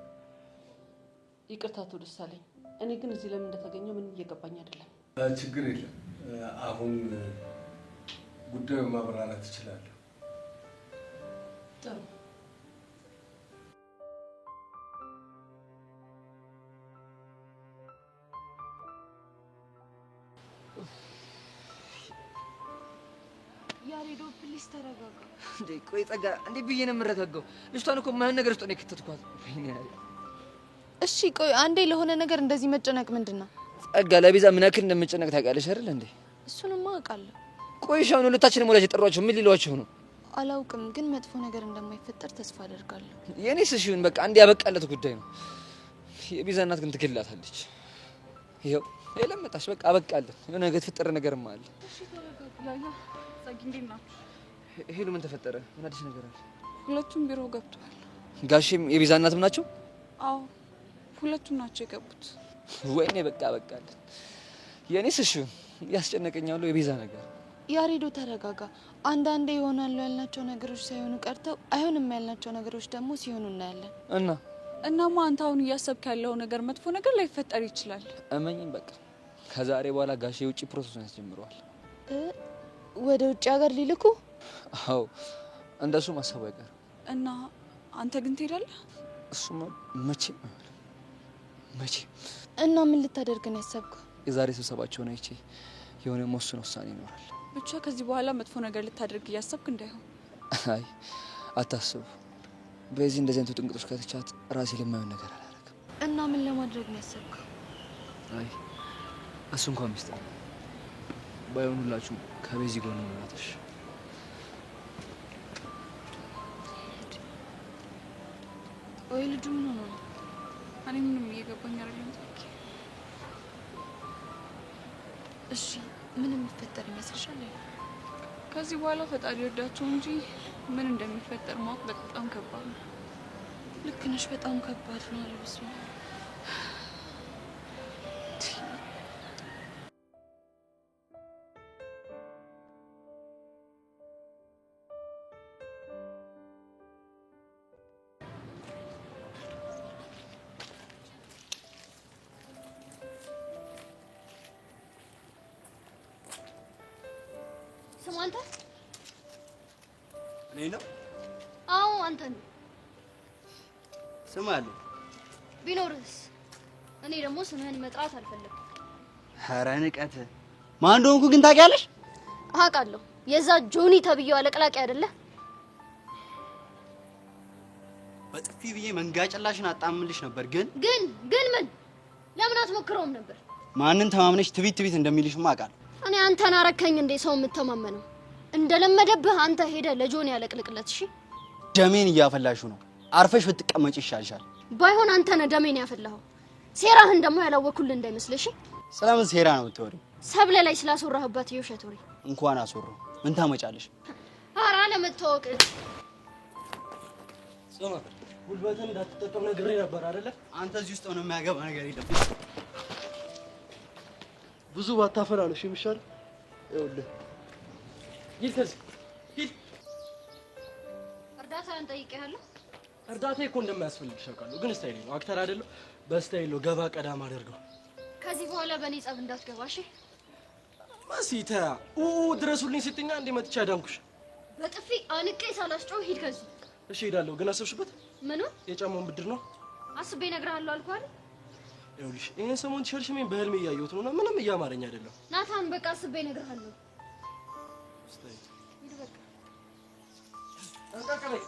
ይቅርታ አቶ ደሳለኝ፣ እኔ ግን እዚህ ለምን እንደተገኘው ምንም እየገባኝ አይደለም። ችግር የለም። አሁን ጉዳዩን ማብራራት እችላለሁ። ጥሩ። ያሬዶ please ተረጋጋ። እንዴ ቆይ ጸጋ፣ እንዴ ብዬ ነው የምረጋጋው? ልጅቷን እኮ የማይሆን ነገር ውስጥ ነው የከተትኳት። ወይኔ ያሬድ። እሺ ቆይ አንዴ ለሆነ ነገር እንደዚህ መጨነቅ ምንድን ነው? ጸጋ፣ ለቤዛ ምን ያክል እንደምጨነቅ ታውቂያለሽ አይደል እንዴ? እሱንማ አውቃለሁ። ቆይ እሺ፣ አሁን ሁለታችንም ወላጅ የጠሯቸው ምን ሊሏቸው ነው? አላውቅም፣ ግን መጥፎ ነገር እንደማይፈጠር ተስፋ አደርጋለሁ። የኔስ እሺ ይሁን በቃ አንድ ያበቃለት ጉዳይ ነው። የቤዛ እናት ግን ትገላታለች። ይኸው የለመጣሽ በቃ አበቃለት። የሆነ ነገር የተፈጠረ ነገርማ አለ። እሺ ተረጋጋ። ያያ ጸጊ፣ እንዴት ናችሁ? ሄሉ ምን ተፈጠረ? ምን አዲስ ነገር አለ? ሁለቱም ቢሮ ገብተዋል። ጋሼም የቤዛ እናትም ናቸው? አዎ ሁለቱም ናቸው የገቡት። ወይኔ በቃ አበቃለት። የኔስ እሺ ይሁን፣ ያስጨነቀኝ ያለው የቤዛ ነገር። ያሬዶ ተረጋጋ። አንዳንዴ ይሆናሉ ያልናቸው ነገሮች ሳይሆኑ ቀርተው አይሆንም ያልናቸው ነገሮች ደግሞ ሲሆኑ እናያለን። እና እናማ አንተ አሁን እያሰብክ ያለው ነገር መጥፎ ነገር ላይፈጠር ይችላል። እመኝኝ በቃ ከዛሬ በኋላ ጋሼ የውጭ process ኡን ያስጀምረዋል። ወደ ውጭ ሀገር ሊልኩ? አዎ እንደሱ ማሰቡ አይቀርም። እና አንተ ግን ትሄዳለህ? እሱማ መቼም አይሆንም፣ መቼም። እና ምን ልታደርግ ነው ያሰብከው? የዛሬ ስብሰባቸውን አይቼ የሆነ መወሰን ውሳኔ ይኖራል። ብቻ ከዚህ በኋላ መጥፎ ነገር ልታደርግ እያሰብክ እንዳይሆን። አይ አታስቡ፣ በዚህ እንደዚህ አይነት ውጥንቅጦች ከተቻት ራሴ ለማይሆን ነገር አላደርግም። እና ምን ለማድረግ ነው ያሰብከው? አይ እሱ እንኳን ሚስጥር ነው። ባይሆን ሁላችሁም ከቤዚ ጎን ሁኑላትሽ። ወይ ልጁ ምን ሆኖ ነው? እኔ ምንም እየገባኝ አይደለም። እሺ ምን የሚፈጠር ይመስልሻል? ከዚህ በኋላ ፈጣሪ ይርዳቸው እንጂ ምን እንደሚፈጠር ማወቅ በጣም ከባድ ነው። ልክ ነሽ፣ በጣም ከባድ ነው። ኧረ በስመ አብ። ስማ አንተ። እኔ ነው? አዎ አንተ ነው። ስም አለኝ። ቢኖርህስ? እኔ ደግሞ ስምህን መጥራት አልፈለግኩም። ኧረ ንቀት! ማን እንደሆንኩ ግን ታውቂያለሽ? አውቃለሁ። የዛ ጆኒ ተብዬው አለቅላቂ አይደለ? በጥፊ ብዬ መንጋጭላሽን አጣምልሽ ነበር፣ ግን ግን ግን ምን? ለምን አትሞክረውም ነበር? ማንን ተማምነሽ ትቢት ትቢት እንደሚልሽማ አውቃለሁ። እኔ አንተን አረከኝ እንዴ ሰው የምተማመነው? እንደለመደብህ አንተ ሄደህ ለጆኒ ያለቅልቅለት። እሺ ደሜን እያፈላሽው ነው። አርፈሽ ብትቀመጭ ይሻልሻል። ባይሆን አንተ ነህ ደሜን ያፈላኸው። ሴራህን ደግሞ ያላወኩልህ እንዳይመስልሽ። ስለምን ሴራ ነው የምታወሪው? ሰብለ ላይ ስላስወራህባት የውሸት ወሬ። እንኳን አስወራሁ። ምን ታመጫለሽ? ኧረ አለመታወቅ። ስማ፣ ጉልበትን እንዳትጠቀም ነግሬ ነበር አይደለ? አንተ እዚህ ውስጥ ምንም የሚያገባ ነገር የለም። ብዙ ባታፈላ ነው የሚሻል። ይኸውልህ ሂድ ከዚህ ሂድ። እርዳታህን ጠይቄሃለሁ። እርዳታ እኮ እንደማያስፈልግሽ አውቃለሁ፣ ግን style ነው። Actor አይደለሁ፣ በ style ነው ገባ ቀዳም አደርገው። ከዚህ በኋላ በእኔ ጸብ እንዳትገባ እሺ? መሲ ተያ ድረሱልኝ ስትኛ እንዴ መጥቼ አዳንኩሽ። በጥፊ አንቄ ሳላስጮህ ሂድ ከዚህ። እሺ እሄዳለሁ፣ ግን አሰብሽበት? ምኑን? የጫማውን ብድር ነው። አስቤ እነግርሃለሁ አልኩህ አይደል? ይኸውልሽ ይሄን ሰሞን ሸርሽሜን በህልሜ እያየሁት ነውና ምንም እያማረኝ አይደለም። ናታን በቃ አስቤ እነግርሃለሁ። ሂድ በቃ። ጠንቀቅ በይ።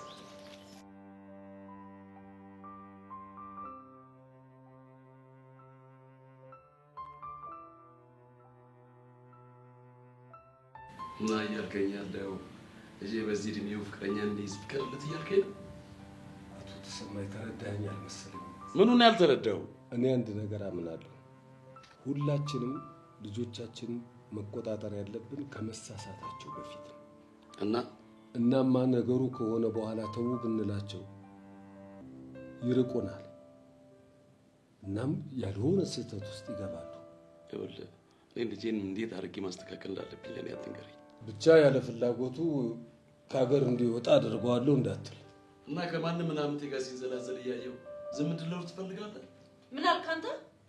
እና እያልከኝ ያለው ልጄ በዚህ እድሜው ፍቅረኛ እንዲይዝ ፍቀድለት እያልከኝ ነው? አቶ ተሰማ የተረዳኸኝ አልመሰለኝም። ምኑን ያልተረዳው? እኔ አንድ ነገር አምናለሁ። ሁላችንም ልጆቻችንን መቆጣጠር ያለብን ከመሳሳታቸው በፊት ነው። እና እናማ ነገሩ ከሆነ በኋላ ተው ብንላቸው ይርቁናል። እናም ያልሆነ ስህተት ውስጥ ይገባሉ። ይኸውልህ እኔ ልጄን እንዴት አድርጌ ማስተካከል እንዳለብኝ ለእኔ አትንገረኝ። ብቻ ያለ ፍላጎቱ ከሀገር እንዲወጣ አደርገዋለሁ እንዳትል። እና ከማንም ምናምንቴ ጋር ሲንዘላዘል እያየሁ ዝም እንድለው ትፈልጋለህ? ምን አልክ አንተ?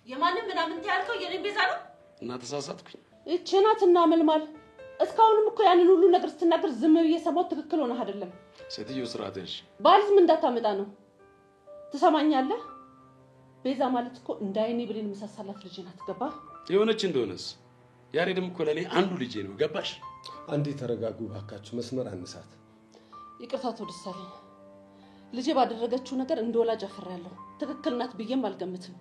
የማንም ምናምንቴ ያልከው የኔን ቤዛ ነው? እና ተሳሳትኩኝ? ይህች ናትና መልማል። እስካሁንም እኮ ያንን ሁሉ ነገር ስትናገር ዝም ብዬ ሰማሁት። ትክክል ሆነህ አይደለም። ሴትዮ ስርዓት ያዥ። ባልዝም እንዳታመጣ ነው። ትሰማኛለህ? ቤዛ ማለት እኮ እንደ አይኔ ብሌን የምሳሳላት ልጅ ናት። ገባህ? የሆነች እንደሆነስ ያሬድም እኮ ለእኔ አንዱ ልጄ ነው። ገባሽ? አንዴ ተረጋጉ ባካችሁ፣ መስመር አንሳት። ይቅርታ አቶ ደሳለኝ፣ ልጄ ባደረገችው ነገር እንደ ወላጅ አፍሬያለሁ። ትክክል ናት ብዬም አልገምትም።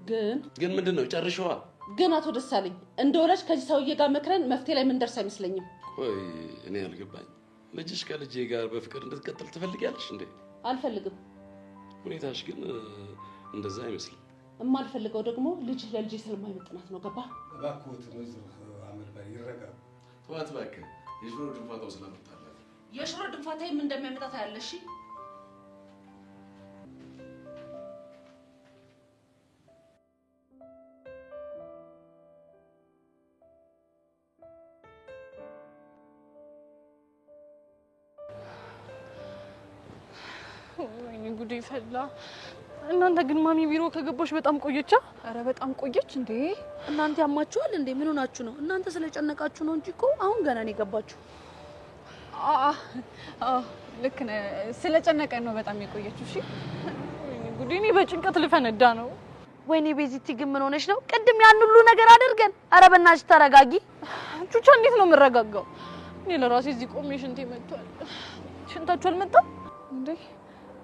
ግን ግን ምንድን ነው? ጨርሸዋ። ግን አቶ ደሳለኝ እንደ ወላጅ ከዚህ ሰውዬ ጋር መክረን መፍትሄ ላይ ምንደርስ አይመስለኝም። ቆይ እኔ ያልገባኝ ልጅሽ ከልጄ ጋር በፍቅር እንድትቀጥል ትፈልጊያለሽ እንዴ? አልፈልግም። ሁኔታሽ ግን እንደዛ አይመስልም። የማልፈልገው ደግሞ ልጅህ ለልጄ ስለማይመጥናት ነው። ገባህ? እባክዎት ወይዘሮ አመልባይ ይረጋጉ። ተዋት እባክህ፣ የሽሮ ድንፋታው ስላመጣላት። የሽሮ ድንፋታ ምን እንደሚያመጣ ታያለሽ። እሺ? ወይኔ ጉዴ ፈላ። እናንተ ግን ማሚ ቢሮ ከገባሽ በጣም ቆየቻ? ኧረ በጣም ቆየች እንዴ። እናንተ ያማችኋል እንዴ? ምን ሆናችሁ ነው? እናንተ ስለጨነቃችሁ ነው እንጂ እኮ አሁን ገና ነው የገባችሁ። አዎ ልክ ነህ። ስለጨነቀን ነው በጣም የቆየችው። እሺ ወይኔ ጉዴ፣ እኔ በጭንቀት ልፈነዳ ነው። ወይኔ ቤዚቲ ግን ምን ሆነሽ ነው? ቅድም ያን ሁሉ ነገር አድርገን። ኧረ በእናትሽ ተረጋጊ። ቹቻ እንዴት ነው የምረጋጋው? እኔ ለራሴ እዚህ ቆሜ ሽንቴ መጥቷል። ሽንታችሁ አልመጣም እንዴ?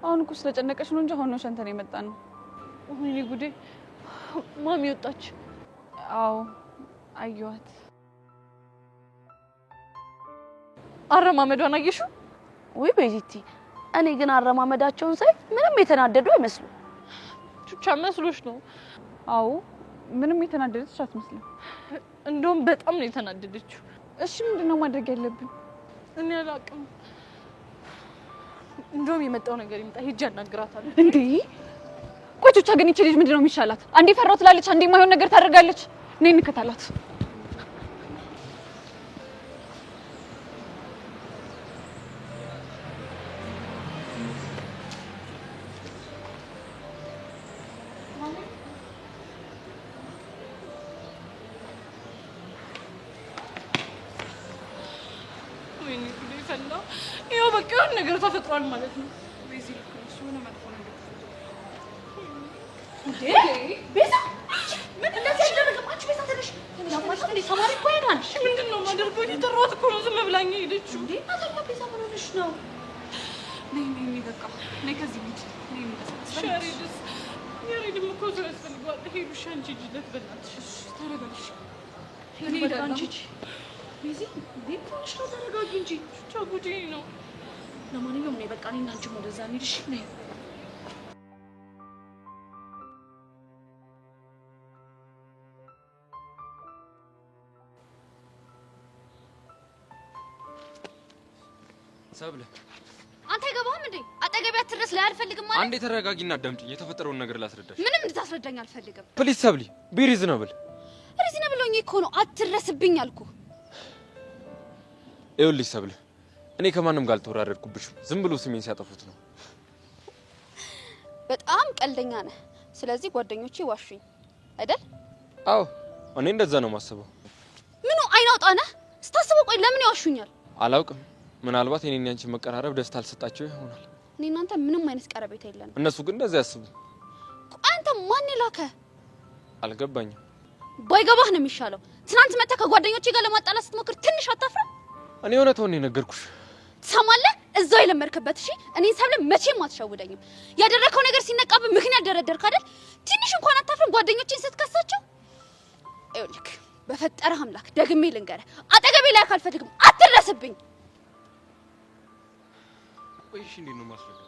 አሁን እኮ ስለጨነቀሽ ነው እንጂ አሁን ነው ሸንተን የመጣ ነው። ወይኔ ጉዴ! ማሚ ወጣች። አዎ አየኋት። አረማመዷን አየሽው? ውይ ቤዚቲ፣ እኔ ግን አረማመዳቸውን ሳይ ምንም የተናደዱ አይመስሉም። ቹቻ መስሎሽ ነው? አዎ ምንም የተናደደች አትመስልም። እንደውም በጣም ነው የተናደደችው። እሺ ምንድነው ማድረግ ያለብን? እኔ አላውቅም። እንደውም የመጣው ነገር ይምጣ፣ ሄጄ አናግራታለሁ። እንዴ ቆይ ቹቻ ግን ይቺ ልጅ ምንድነው የሚሻላት? አንዴ ፈራው ትላለች፣ አንዴ የማይሆን ነገር ታደርጋለች። ነይ እንከታላት። ወይኔ ጉዴ ፈላ። ይኸው በቃ የሆነ ነገር ተፈጥሯል ማለት ነው። ቤዛ ምን እንደዚህ አይደረግም። አንቺ ቤዛ ተነሽ። ተማሪ እኮ ይሆናል። ምንድን ነው የማደርገው? እየጠራኋት እኮ ነው ዝም ብላኝ ሄደችው። እንዴ ታዲያ ቤዛ ምን ሆነሽ ነው? ነይ ነይ ነይ፣ በቃ ነይ፣ ከዚህ ውጭ ነይ። እንቀሳቀስ። ያሬድስ ያሬድም እኮ ሰው ያስፈልገዋል። ሄዱ። እሺ አንቺ ሂጂለት በእናትሽ። እሺ ተረጋጊ። እኔ በቃ አንቺ ሂጂ። ቤዚ እንዴ ምን ሆነሽ ነው? ተረጋጊ እንጂ። ብቻ ጉዴ ነው። ለማንኛውም ነይ በቃ እኔና አንቺም ወደዛ እንሂድ። እሺ ነይ። ሰብለ አንተ አይገባህም እንዴ? አጠገቤ አትድረስ ላይ አልፈልግም ማለት። አንዴ ተረጋጊና አዳምጪኝ። የተፈጠረውን ነገር ላስረዳሽ። ምንም እንድታስረዳኝ አልፈልግም። Please ሰብሊ፣ be reasonable። Reasonable ሆኜ እኮ ነው አትድረስብኝ አልኩህ። ይኸውልሽ ሰብለ፣ እኔ ከማንም ጋር አልተወራረድኩብሽም። ዝም ብሎ ስሜን ሲያጠፉት ነው። በጣም ቀልደኛ ነህ። ስለዚህ ጓደኞቼ ዋሹኝ አይደል? አዎ እኔ እንደዛ ነው የማስበው። ምኑ አይን አውጣ ነህ ስታስበው? ቆይ ለምን ያዋሹኛል? አላውቅም። ምናልባት የኔና ያንቺ መቀራረብ ደስታ አልሰጣቸው ይሆናል። እኔ እናንተ ምንም አይነት ቀረቤታ የለንም። እነሱ ግን እንደዛ ያስቡ። ቆይ አንተ ማን ላከ? አልገባኝም። ባይገባህ ነው የሚሻለው። ትናንት መተህ ከጓደኞቼ ጋር ለማጣላት ስትሞክር ትንሽ አታፍርም? እኔ እውነታውን ነው የነገርኩሽ። ትሰማለህ? እዛው የለመድክበት። እሺ እኔን ሰብለ መቼም አትሸውደኝም። ያደረከው ነገር ሲነቃብህ ምክንያት ደረደርክ አይደል? ትንሽ እንኳን አታፍርም ጓደኞቼን ስትከሳቸው? ይኸውልህ በፈጠረህ አምላክ ደግሜ ልንገርህ፣ አጠገቤ ላይ አልፈልግም፣ አትድረስብኝ። ቆይ እሺ፣ እንዴት ነው ማስረዳት?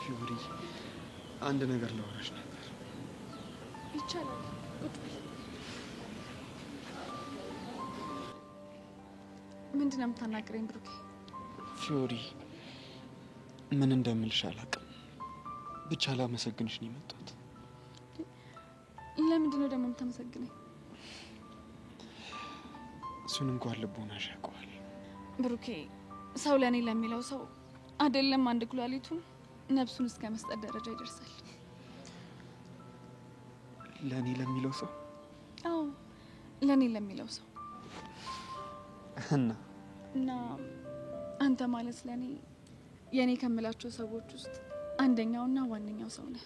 ፊውሪ፣ አንድ ነገር ላወራሽ ነበር። ይቻላል። ቁጭ በል። ምንድን ነው የምታናግረኝ ብሩኬ? ፊዮሪ፣ ምን እንደምልሽ አላውቅም። ብቻ ላመሰግንሽ ነው የመጣሁት። ለምንድን ነው ደግሞ የምታመሰግነኝ? እሱን እንኳን ልቦናሽ ያውቀዋል። ብሩኬ፣ ሰው ለእኔ ለሚለው ሰው አይደለም አንድ ኩላሊቱን ነፍሱን እስከ መስጠት ደረጃ ይደርሳል። ለእኔ ለሚለው ሰው? አዎ ለእኔ ለሚለው ሰው። እና እና አንተ ማለት ለእኔ የእኔ ከምላቸው ሰዎች ውስጥ አንደኛውና ዋነኛው ሰው ነህ።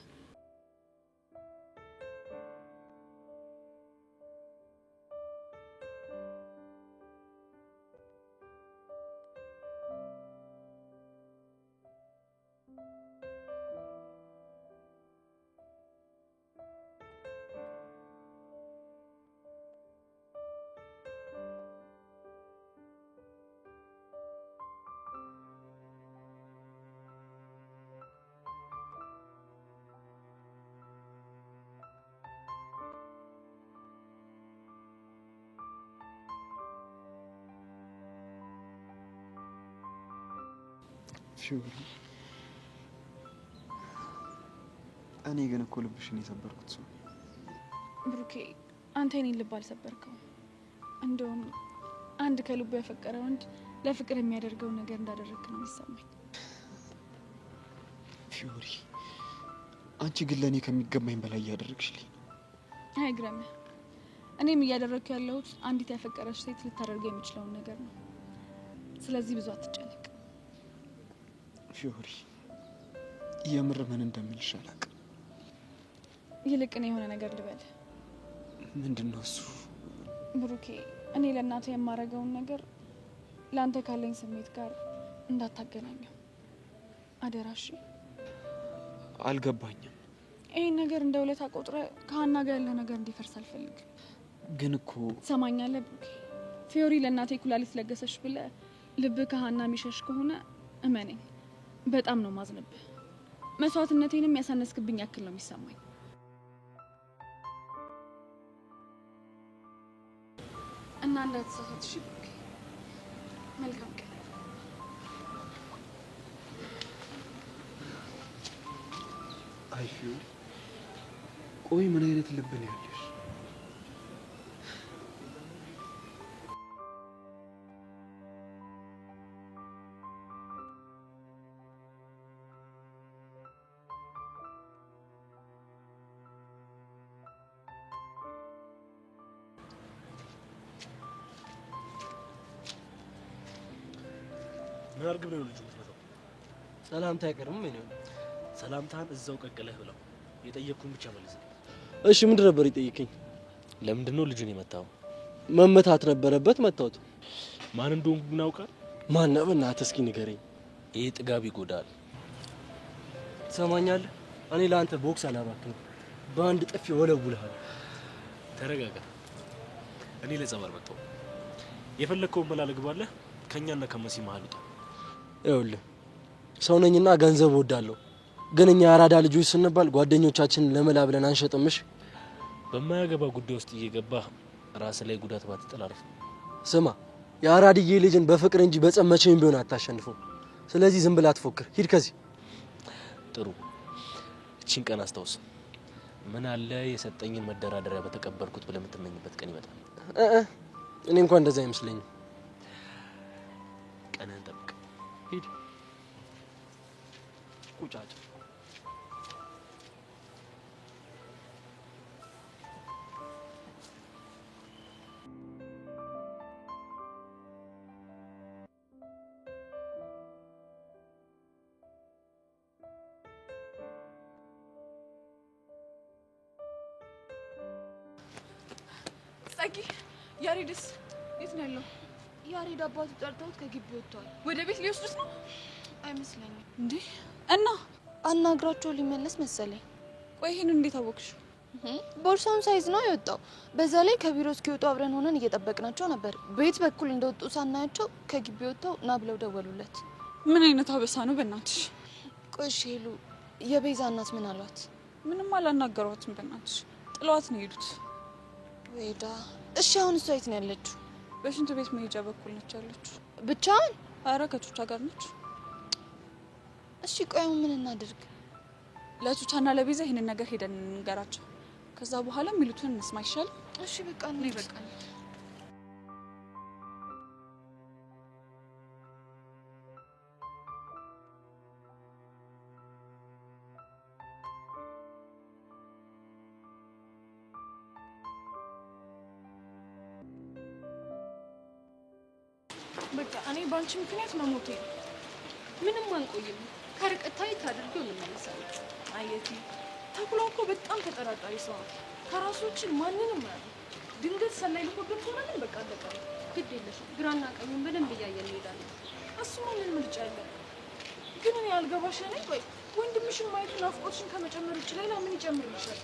ፊዮሪ፣ እኔ ግን እኮ ልብሽን የሰበርኩት ሰው ነኝ። ብሩኬ፣ አንተ የኔን ልብ አልሰበርከው። እንደውም አንድ ከልቡ ያፈቀረ ወንድ ለፍቅር የሚያደርገው ነገር እንዳደረግክ ነው የሚሰማኝ። ፊዮሪ፣ አንቺ ግን ለእኔ ከሚገባኝ በላይ እያደረግሽልኝ ነው። አይግረምህ። እኔም እያደረግኩ ያለሁት አንዲት ያፈቀረች ሴት ልታደርገው የምችለውን ነገር ነው። ስለዚህ ብዙ አትጨነቅ። ፊዮሪ፣ የምር ምን እንደምልሽ አላውቅም። ይልቅ እኔ የሆነ ነገር ልበል። ምንድን ነው እሱ? ብሩኬ፣ እኔ ለእናቴ የማደርገውን ነገር ለአንተ ካለኝ ስሜት ጋር እንዳታገናኘው አደራ። እሺ? አልገባኝም። ይህን ነገር እንደ ውለታ ቆጥረህ ከሀና ጋር ያለ ነገር እንዲፈርስ አልፈልግም። ግን እኮ ትሰማኛለህ ብሩኬ? ፊዮሪ ለእናቴ ኩላሊት ለገሰች ብለህ ልብህ ከሀና የሚሸሽ ከሆነ እመነኝ፣ በጣም ነው ማዝንብህ። መስዋዕትነቴንም ያሳነስክብኝ ያክል ነው የሚሰማኝ። እና እንዳትሳሳት እሺ ብሩኬ? መልካም ቀን። አይ ፊዮሪ፣ ቆይ ምን አይነት ልብ ነው ያለሽ? ምን አድርግ ብለህ ነው ልጁ የምትመታው? ሰላምታ አይቀርም። ምን ይሆን? ሰላምታህን እዛው ቀቅለህ ብለው። የጠየቅኩህን ብቻ መልስልኝ። እሺ፣ ምንድን ነበር የጠየቀኝ? ለምንድን ነው ልጁን የመታው? መመታት ነበረበት፣ መታሁት። ማን እንደሆንኩ ግን አውቃለሁ። ማን ነው? በእናትህ እስኪ ንገረኝ። ይህ ጥጋብ ይጎዳል። ትሰማኛለህ? እኔ ለአንተ ቦክስ አላባክንም። በአንድ ጥፊ ወለውልሃለሁ። ተረጋጋ። እኔ ለጸብ አልመጣሁም። የፈለግከውን መላ ልግባለህ። ከእኛና ከመሲ መሀል ውጣ። ይኸውልህ ሰው ነኝና ገንዘብ እወዳለሁ። ግን እኛ የአራዳ ልጆች ስንባል ጓደኞቻችንን ለመላ ብለን አንሸጥምሽ። በማያገባ ጉዳይ ውስጥ እየገባህ ራስህ ላይ ጉዳት ባትጥል አሪፍ ነው። ስማ፣ የአራድዬ ልጅን በፍቅር እንጂ በጸብ መቼም ቢሆን አታሸንፈው። ስለዚህ ዝም ብለህ አትፎክር። ሂድ ከዚህ። ጥሩ፣ እቺን ቀን አስታውስ። ምን አለ የሰጠኝን መደራደሪያ በተቀበልኩት ብለህ የምትመኝበት ቀን ይመጣል። እ እ እኔ እንኳን እንደዛ አይመስለኝም። ቀንህን ጠብቅ። ሂድ ቁጫጭ። ጸጊ፣ ያሬድስ የት ነው ያለው? ያሬድ አባቱ ጠርተውት ከግቢ ወጥቷል። ወደ ቤት ሊወስዱት ነው? አይመስለኝም። እንዴ እና አናግራቸው ሊመለስ መሰለኝ። ቆይ ይሄንን እንዴት አወቅሽው? ቦርሳውን ሳይዝ ነው የወጣው። በዛ ላይ ከቢሮ እስኪወጡ አብረን ሆነን እየጠበቅናቸው ነበር። በየት በኩል እንደወጡ ሳናያቸው ከግቢ ወጥተው ና ብለው ደወሉለት። ምን አይነት አበሳ ነው በእናትሽ? ቆይ እሺ ሄሉ፣ የቤዛ እናት ምን አሏት? ምንም አላናገሯትም በእናትሽ፣ ጥለዋት ነው የሄዱት። ወይዳ። እሺ አሁን እሷ የት ነው ያለችው? በሽንት ቤት መሄጃ በኩል ነች ያለችው። ብቻዋን? አረ ከቹቻ ጋር ነች። እሺ ቆይ አሁን ምን እናድርግ? ለቹቻና ለቤዛ ይሄንን ነገር ሄደን እንንገራቸው። ከዛ በኋላ የሚሉትን እንስማ ይሻላል። እሺ በቃ እኔ እንሂድ። በቃ በቃ እኔ በአንቺ ምክንያት መሞቴ ነው። ምንም አንቆይም። ከርቀት ታይት አድርገው እንመለሳለን። አየቲ ተኩላ እኮ በጣም ተጠራጣሪ ሰው ነው። ከራሱ ውጭ ማንንም አያውቅም። ድንገት ሰላይ ልኮብን ከሆነ ግን በቃ አለቀ። ግድ የለሽም። ግራና ቀኙን በደንብ እያየን እንሄዳለን። እሱ ማንን ምርጫ ያለ ግን እኔ አልገባሽ ነኝ። ቆይ ወንድምሽን ማየቱ ናፍቆትሽን ከመጨመር ውጭ ሌላ ምን ይጨምርልሻል?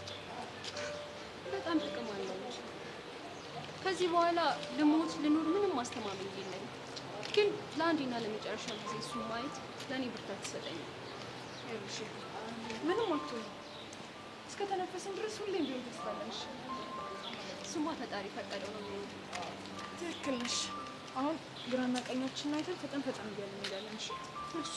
በጣም ጥቅም አለው እንጂ ከዚህ በኋላ ልሞት ልኖር ምንም ማስተማመን የለኝም። ግን ለአንዴና ለመጨረሻ ጊዜ እሱን ማየት ለእኔ ብርታት ይሰጠኛል። ይኸውልሽ ምንም አትሆኝም። እስከ ተነፈስን ድረስ ሁሌም ቢሆን ተስፋ አለን። እሺ እሱማ ፈጣሪ ፈቀደው ነው የሚሆነው። ትክክል ነሽ። አሁን ግራና ቀኛችንን አይተን ፈጠን ፈጠን እያልን እንሄዳለን። እሺ እሺ።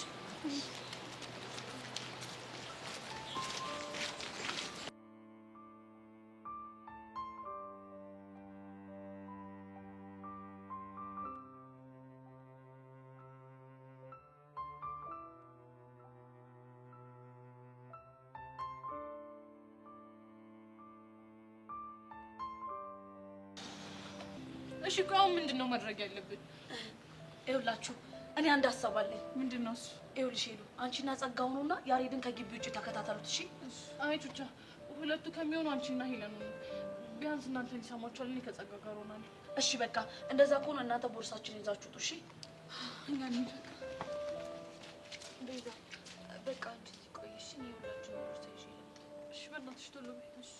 እሺ ቆይ አሁን ምንድን ነው ማድረግ ያለብን? ይኸውላችሁ እኔ አንድ ሀሳብ አለኝ። ምንድን ነው እሱ? ይኸውልሽ ሄሉ፣ አንቺና ጸጋው ነውና ያሬድን ከግቢ ውጭ ተከታተሉት። እሺ? አይ ቹቻ፣ ሁለቱ ከሚሆኑ አንቺና ሄለን ሁኑ። ቢያንስ እናንተን ይሰማችኋል። እኔ ከጸጋ ጋር ሆናለሁ። እሺ በቃ እንደዛ ከሆነ እናንተ ቦርሳችሁን ይዛችሁ ውጡ። እሺ? እኛ እንሂድ። ቤዛ በቃ አንቺ እዚህ ቆይ እሺ። እኔ የሁላችሁንም ቦርሳ ይዤ ልምጣ። እሺ በእናትሽ ቶሎ በይ። እሺ።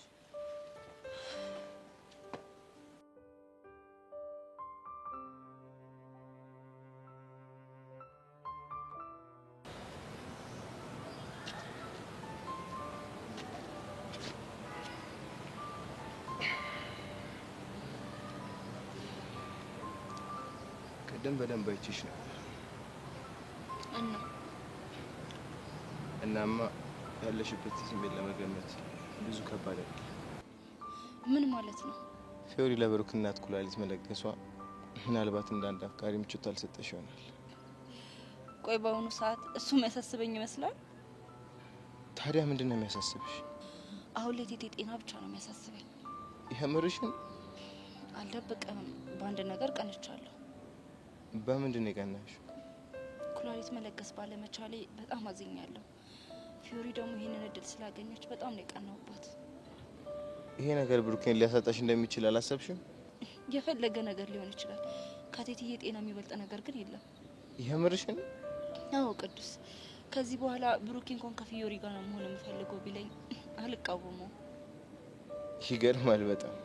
ቅድም በደንብ አይቼሽ ነበር። እና እናማ ያለሽበት ስሜት ለመገመት ብዙ ከባድ አይደለም። ምን ማለት ነው? ፊዮሪ ለብሩክ እናት ኩላሊት መለገሷ ምናልባት እንደ አንድ አፍቃሪ ምቾት አልሰጠሽ ይሆናል። ቆይ በአሁኑ ሰዓት እሱ የሚያሳስበኝ ይመስላል? ታዲያ ምንድን ነው የሚያሳስብሽ? አሁን ላይ የቴቴ ጤና ብቻ ነው የሚያሳስበኝ። የምርሽን? አልደብቅም፣ በአንድ ነገር ቀንቻለሁ። በምንድን ነው የቀናሽው? ኩላሊት መለገስ ባለመቻሌ በጣም አዝኛለሁ። ፊዮሪ ደግሞ ይህንን እድል ስላገኘች በጣም ነው የቀናሁባት። ይሄ ነገር ብሩኬን ሊያሳጣሽ እንደሚችል አላሰብሽም? የፈለገ ነገር ሊሆን ይችላል። ከቴትዬ ጤና የሚበልጥ ነገር ግን የለም። የምርሽን? አዎ ቅዱስ፣ ከዚህ በኋላ ብሩኬ እንኳን ከፊዮሪ ጋር ነው መሆን የምፈልገው ቢለኝ አልቃወመውም። ይገርማል በጣም።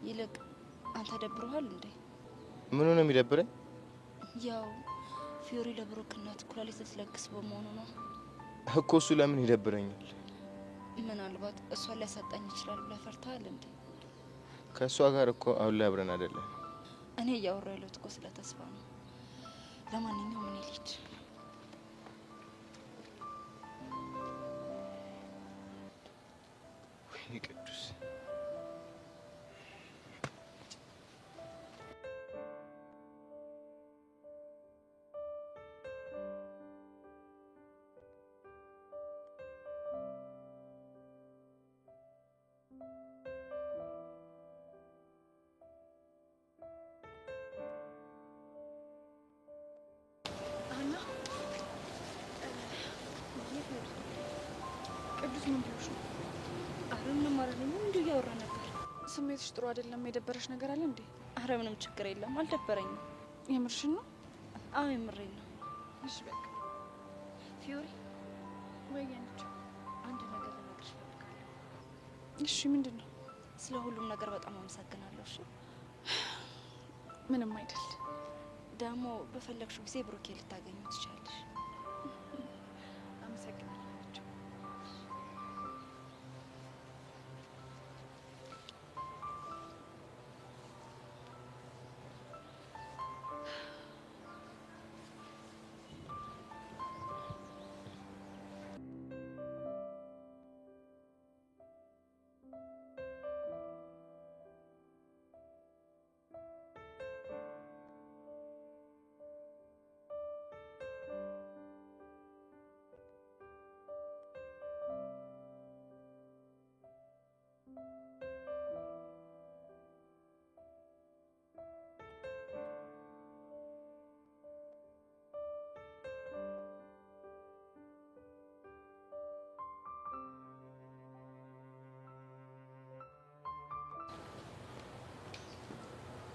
ይልቅ አንተ ደብሮሃል እንዴ? ምኑ ነው የሚደብረኝ? ያው ፊዮሪ ለብሩክ እናት ኩላሊት ልትለግስ በመሆኑ ነው እኮ። እሱ ለምን ይደብረኛል? ምናልባት እሷን ሊያሳጣኝ ይችላል ብለህ ፈርተሃል እንዴ? ከእሷ ጋር እኮ አሁን ላይ አብረን አይደለም። እኔ እያወራሁ ያለሁት እኮ ስለ ተስፋ ነው። ለማንኛውም እኔ ልሂድ። ወይኔ ቅዱስ፣ ሀና ቅዱስ ምን ብሎሽ ነው? አረ ምንም አይደለም፣ እንዲሁ እያወራን ነበር። ስሜትሽ ጥሩ አይደለም። የደበረሽ ነገር አለ እንዴ? አረ ምንም ችግር የለም፣ አልደበረኝም። የምርሽን ነው? አዎ የምሬን ነው። እሺ በቃ ፊዮሪ፣ ወይ አንቺ አንድ ነገር ልነግርሽ እፈልጋለሁ። እሺ ምንድን ነው? ስለ ሁሉም ነገር በጣም አመሰግናለሁ። እሺ ምንም አይደል። ደግሞ በፈለግሽው ጊዜ ብሩኬ ልታገኙ ትችያለሽ። አመሰግናለሁ።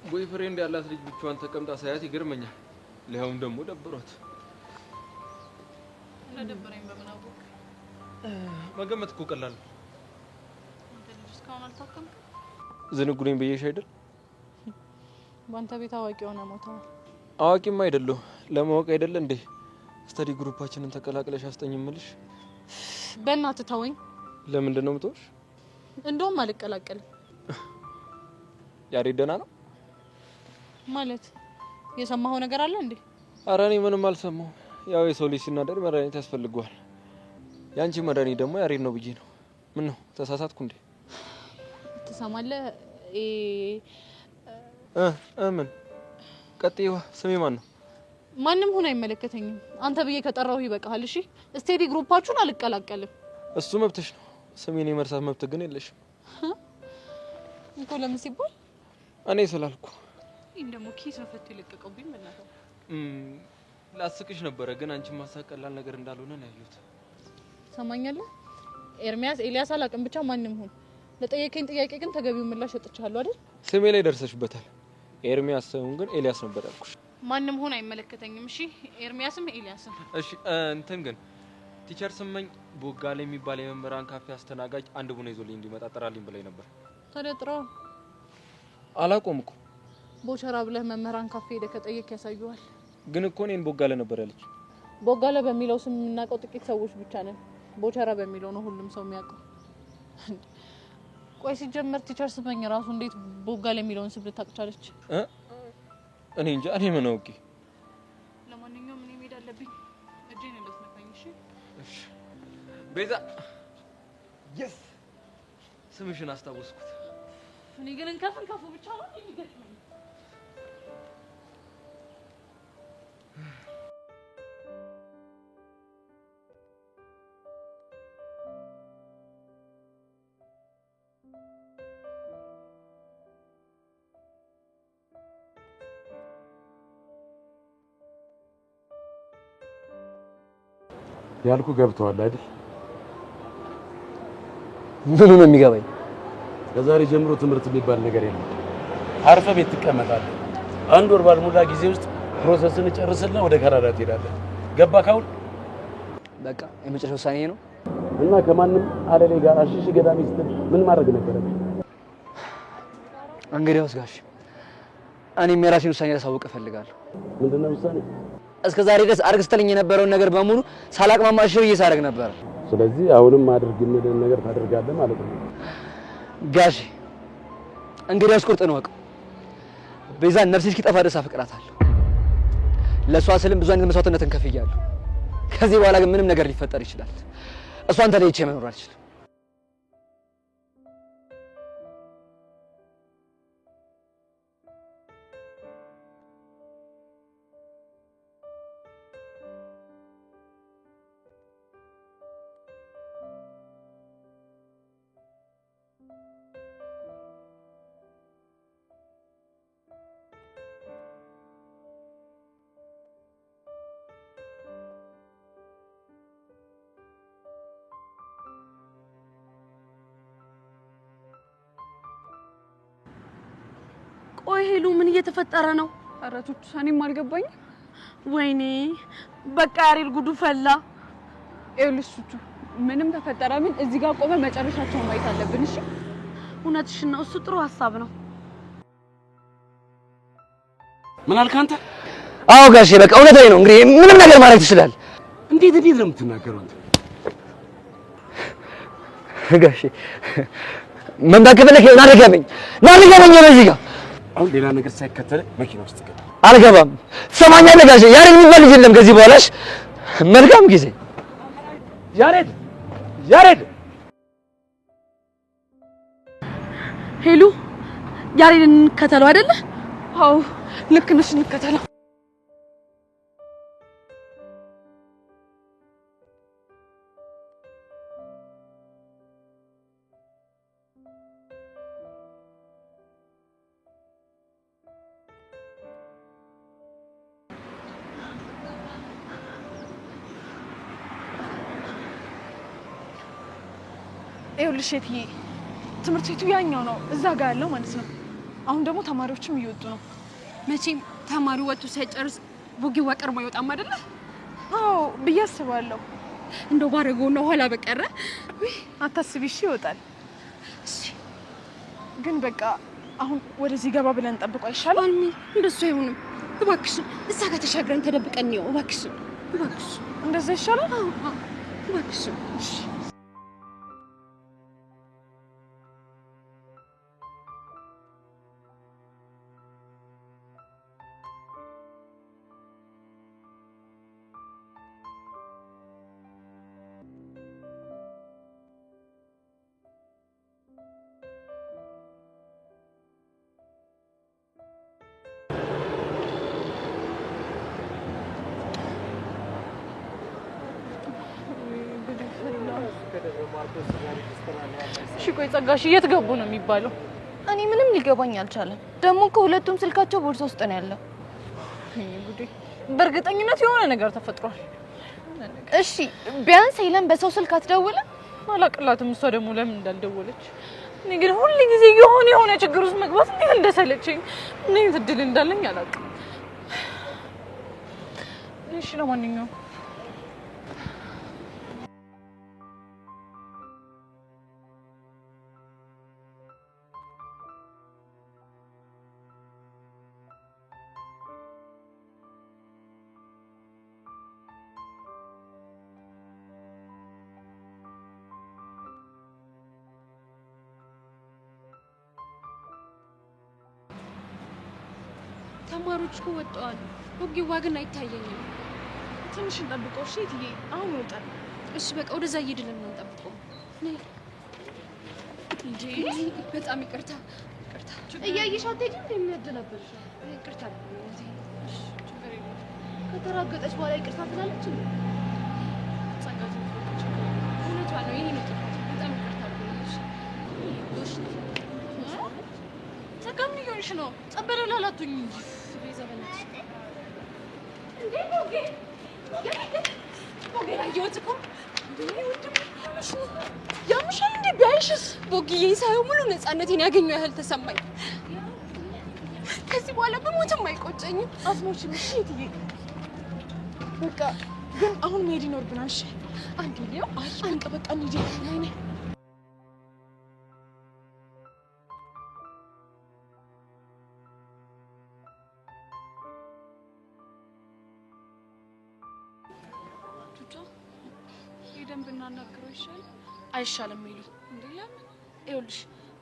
Boyfriend ያላት ልጅ ብቻዋን ተቀምጣ ሳያት ይገርመኛል። ሊያውም ደግሞ ደብሯት። እንደደበረኝ በምን አወቅ? መገመት እኮ ቀላል ነው። አንተ ልጅ እስካሁን አልታከምክም? ዝንጉ ነኝ ብዬሽ አይደል? በአንተ ቤት አዋቂ ሆነ ሞተዋል። አዋቂም አይደለሁ ለማወቅ አይደለ እንዴ study group ኣችንን ተቀላቅለሽ አስጠኝ እምልሽ። በእናትህ ተወኝ። ለምንድን ነው የምተውሽ? እንደውም አልቀላቀልም። ያሬድ ደህና ነው ማለት የሰማኸው ነገር አለ እንዴ? ኧረ እኔ ምንም አልሰማሁም። ያው የሰው ልጅ ሲናደድ መድኃኒት ያስፈልገዋል። የአንቺ መድኃኒት ደግሞ ያሬድ ነው ብዬ ነው። ምን ነው ተሳሳትኩ እንዴ? ትሰማለህ? ምን ቀጥይዋ። ስሜ ማን ነው? ማንም ሁን አይመለከተኝም። አንተ ብዬ ከጠራሁ ይበቃሃል። እሺ study group ኣችሁን አልቀላቀልም። እሱ መብትሽ ነው። ስሜን የመርሳት መብት ግን የለሽም እኮ። ለምን ሲባል እኔ ስላልኩ። ይሄን ደግሞ ኪስ ነው ፈቶ የለቀቀውብኝ። በእናትህ ላስቅሽ ነበረ፣ ግን አንቺን ማሳቅ ቀላል ነገር እንዳልሆነ ነው ያየሁት። ትሰማኛለህ? ኤርሚያስ፣ ኤልያስ አላውቅም፣ ብቻ ማንም ሁን። ለጠየቀኝ ጥያቄ ግን ተገቢውን ምላሽ ሰጥቻለሁ አይደል? ስሜ ላይ ደርሰሽበታል። ኤርሚያስ ሳይሆን ግን ኤልያስ ነበር ያልኩሽ። ማንም ሆን አይመለከተኝም። እሺ ኤርሚያስም ኤልያስም። እሺ እንትን ግን teacher ስመኝ ቦጋለ የሚባል የመምህራን ካፌ አስተናጋጅ አንድ ቡና ይዞልኝ እንዲመጣ ጥራልኝ ብላኝ ነበር። ታዲያ ጥራው። አላቆም እኮ ቦቸራ ብለህ መምህራን ካፌ ሄደህ ከጠየቅ ያሳዩሃል። ግን እኮ እኔን ቦጋለ ነበር ያለች። ቦጋለ በሚለው ስም የምናውቀው ጥቂት ሰዎች ብቻ ነን። ቦቸራ በሚለው ነው ሁሉም ሰው የሚያውቀው። ቆይ ሲጀመር teacher ስመኝ ራሱ እንዴት ቦጋለ የሚለውን ስም ልታውቅ ቻለች? እኔ እንጃ። እኔ ምን አውቄ። ለማንኛውም እኔ መሄድ አለብኝ። እጄን እንዳትነካኝ እሺ? እሺ ቤዛ። Yes ስምሽን አስታወስኩት። እኔ ግን እንከፍ እንከፉ ብቻ ነው የሚገጥመኝ። ያልኩ ገብተዋል አይደል? ምኑ ነው የሚገባኝ? ከዛሬ ጀምሮ ትምህርት የሚባል ነገር የለም። አርፈህ ቤት ትቀመጣለህ። አንድ ወር ባልሞላ ጊዜ ውስጥ process ን ጨርስና ወደ ካናዳ ትሄዳለህ። ገባህ አሁን? በቃ የመጨረሻ ውሳኔ ነው። እና ከማንም አለሌ ጋር አሽሽ ገዳሚ ስትል ምን ማድረግ ነበረብኝ? እንግዲያውስ ጋሽ እኔም የራሴን ውሳኔ ላሳውቅ እፈልጋለሁ። ምንድነው ውሳኔ? እስከ ዛሬ ድረስ አድርግ ስትለኝ የነበረውን ነገር በሙሉ ሳላቅማማ እሺ ብዬ ሳደርግ ነበር። ስለዚህ አሁንም አድርግ የምልህን ነገር ታደርጋለህ ማለት ነው። ጋሽ እንግዲያውስ ቁርጥን እወቀው። ቤዛን ነፍሴ እስኪጠፋ ድረስ አፈቅራታለሁ። ለእሷ ስልም ብዙ አይነት መስዋዕትነትን ከፍያለሁ። ከዚህ በኋላ ግን ምንም ነገር ሊፈጠር ይችላል። እሷን ተለይቼ መኖር አልችልም። ቆይ ሄሉ፣ ምን እየተፈጠረ ነው? ኧረ ቱቱ፣ እኔም አልገባኝም። ወይኔ በቃ ያሬድ ጉዱ ፈላ። ይኸውልሽ ቱቱ፣ ምንም ተፈጠረ ምን እዚህ ጋር ቆመ መጨረሻቸውን ማየት አለብን። እሺ እውነትሽን ነው። እሱ ጥሩ ሀሳብ ነው። ምን አልክ አንተ? አዎ ጋሼ፣ በቃ እውነታዊ ነው። እንግዲህ ምንም ነገር ማድረግ ትችላለህ። እንዴት እንዴት ነው የምትናገረው አንተ? ጋሼ መምጣት ከፈለክ ና ድገመኝ፣ ና ድገመኝ በዚህ ጋር አሁን ሌላ ነገር ሳይከተል መኪና ውስጥ ገባ። አልገባም። ትሰማኛለህ ጋሼ? ያሬድ የሚባል ልጅ የለም ከዚህ በኋላ። እሺ መልካም ጊዜ። ያሬድ ያሬድ፣ ሄሉ፣ ያሬድን እንከተለው አይደለ? አዎ ልክ ነሽ፣ እንከተለው። ይኸውልሽ ሴትዬ፣ ትምህርት ቤቱ ያኛው ነው እዛ ጋር ያለው ማለት ነው። አሁን ደግሞ ተማሪዎችም እየወጡ ነው። መቼም ተማሪው ወጥቶ ሳይጨርስ ቡጊዋ ቀድሞ አይወጣም አይደለ? አዎ ብዬ አስባለሁ። እንደው ባረገውና ኋላ በቀረ። አታስቢ እሺ፣ ይወጣል። እሺ ግን በቃ አሁን ወደዚህ ገባ ብለን እንጠብቀው አይሻልም? አልሚ፣ እንደሱ አይሆንም። እባክሽን እዛ ጋር ተሻግረን ተደብቀን ነው። እባክሽን፣ እባክሽን፣ እንደዛ ይሻላል። አዎ፣ እባክሽን። እሺ። እሺ ቆይ ጸጋሽ የት ገቡ ነው የሚባለው? እኔ ምንም ሊገባኝ አልቻለም። ደግሞ እኮ ሁለቱም ስልካቸው ቦርሳ ውስጥ ነው ያለው። ጉዴ! በእርግጠኝነት የሆነ ነገር ተፈጥሯል። እሺ ቢያንስ ሄለን በሰው ስልክ አትደውልም? አላቅላትም። እሷ ደግሞ ለምን እንዳልደወለች። እኔ ግን ሁል ጊዜ የሆነ ችግር ውስጥ መግባት እንዴት እንደሰለቸኝ፣ ምን አይነት እድል እንዳለኝ አላውቅም። እሺ ለማንኛውም ተማሪዎች እኮ ወጥተዋል። ውጊዋ ግን አይታየኝም። ትንሽ እንጠብቀው እሺ እትዬ፣ አሁን ይወጣል። እሺ በቃ ወደዛ እየሄድን ነው እንጠብቀው። ነይ እንዴ! በጣም ይቅርታ፣ ይቅርታ። እያየሽ አትሄጂም እንዴ? የሚያደናብርሽ ይቅርታ። ከተራገጠች በኋላ ይቅርታ ትላለች እንዴ? ጸጋ እውነቷ ነው። ይሄ ነው ጥፋት። በጣም ይቅርታ አድርጉልኝ። እሺ ጸጋ ምን እየሆንሽ ነው? ጸበለ ላላቱኝ እንጂ ቤዛ በእናትሽ እንዴ! ቦጌ ቦጌ አየሁት እኮ እንዴ! ወንድሜ ያምሻል እንዴ? ቢያይሽስ? ቦጊዬን ሳየው ሙሉ ነፃነቴን ያገኘው ያህል ተሰማኝ። ከዚህ በኋላ በሞትም አይቆጨኝም። አትሞችም። እሺ እትዬ፣ በቃ ግን አሁን መሄድ ይኖርብናል። እሺ አንዴ ሊያው አይ በቃ በቃ እንሂድ። ነይ ነይ። ቹቻ ሄደን ብናናግረው ይሻላል አይሻልም ሄሉ? እንዴ ለምን? ይኸውልሽ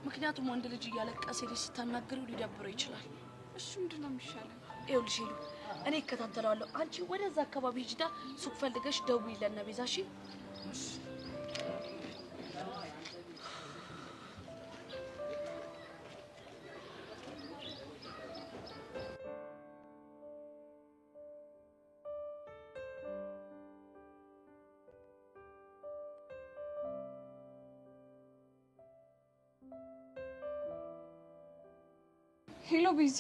ምክንያቱም ወንድ ልጅ እያለቀሰ ሄደሽ ስታናግሪው ሊደብረው ይችላል። እሺ ምንድን ነው የሚሻለው? ይኸውልሽ ሄሉ፣ እኔ እከታተለዋለሁ። አንቺ ወደዛ አካባቢ ሂጂና ሱቅ ፈልገሽ ደውዪ ለእነ ቤዛ። እሺ? Hello ቤዚ፣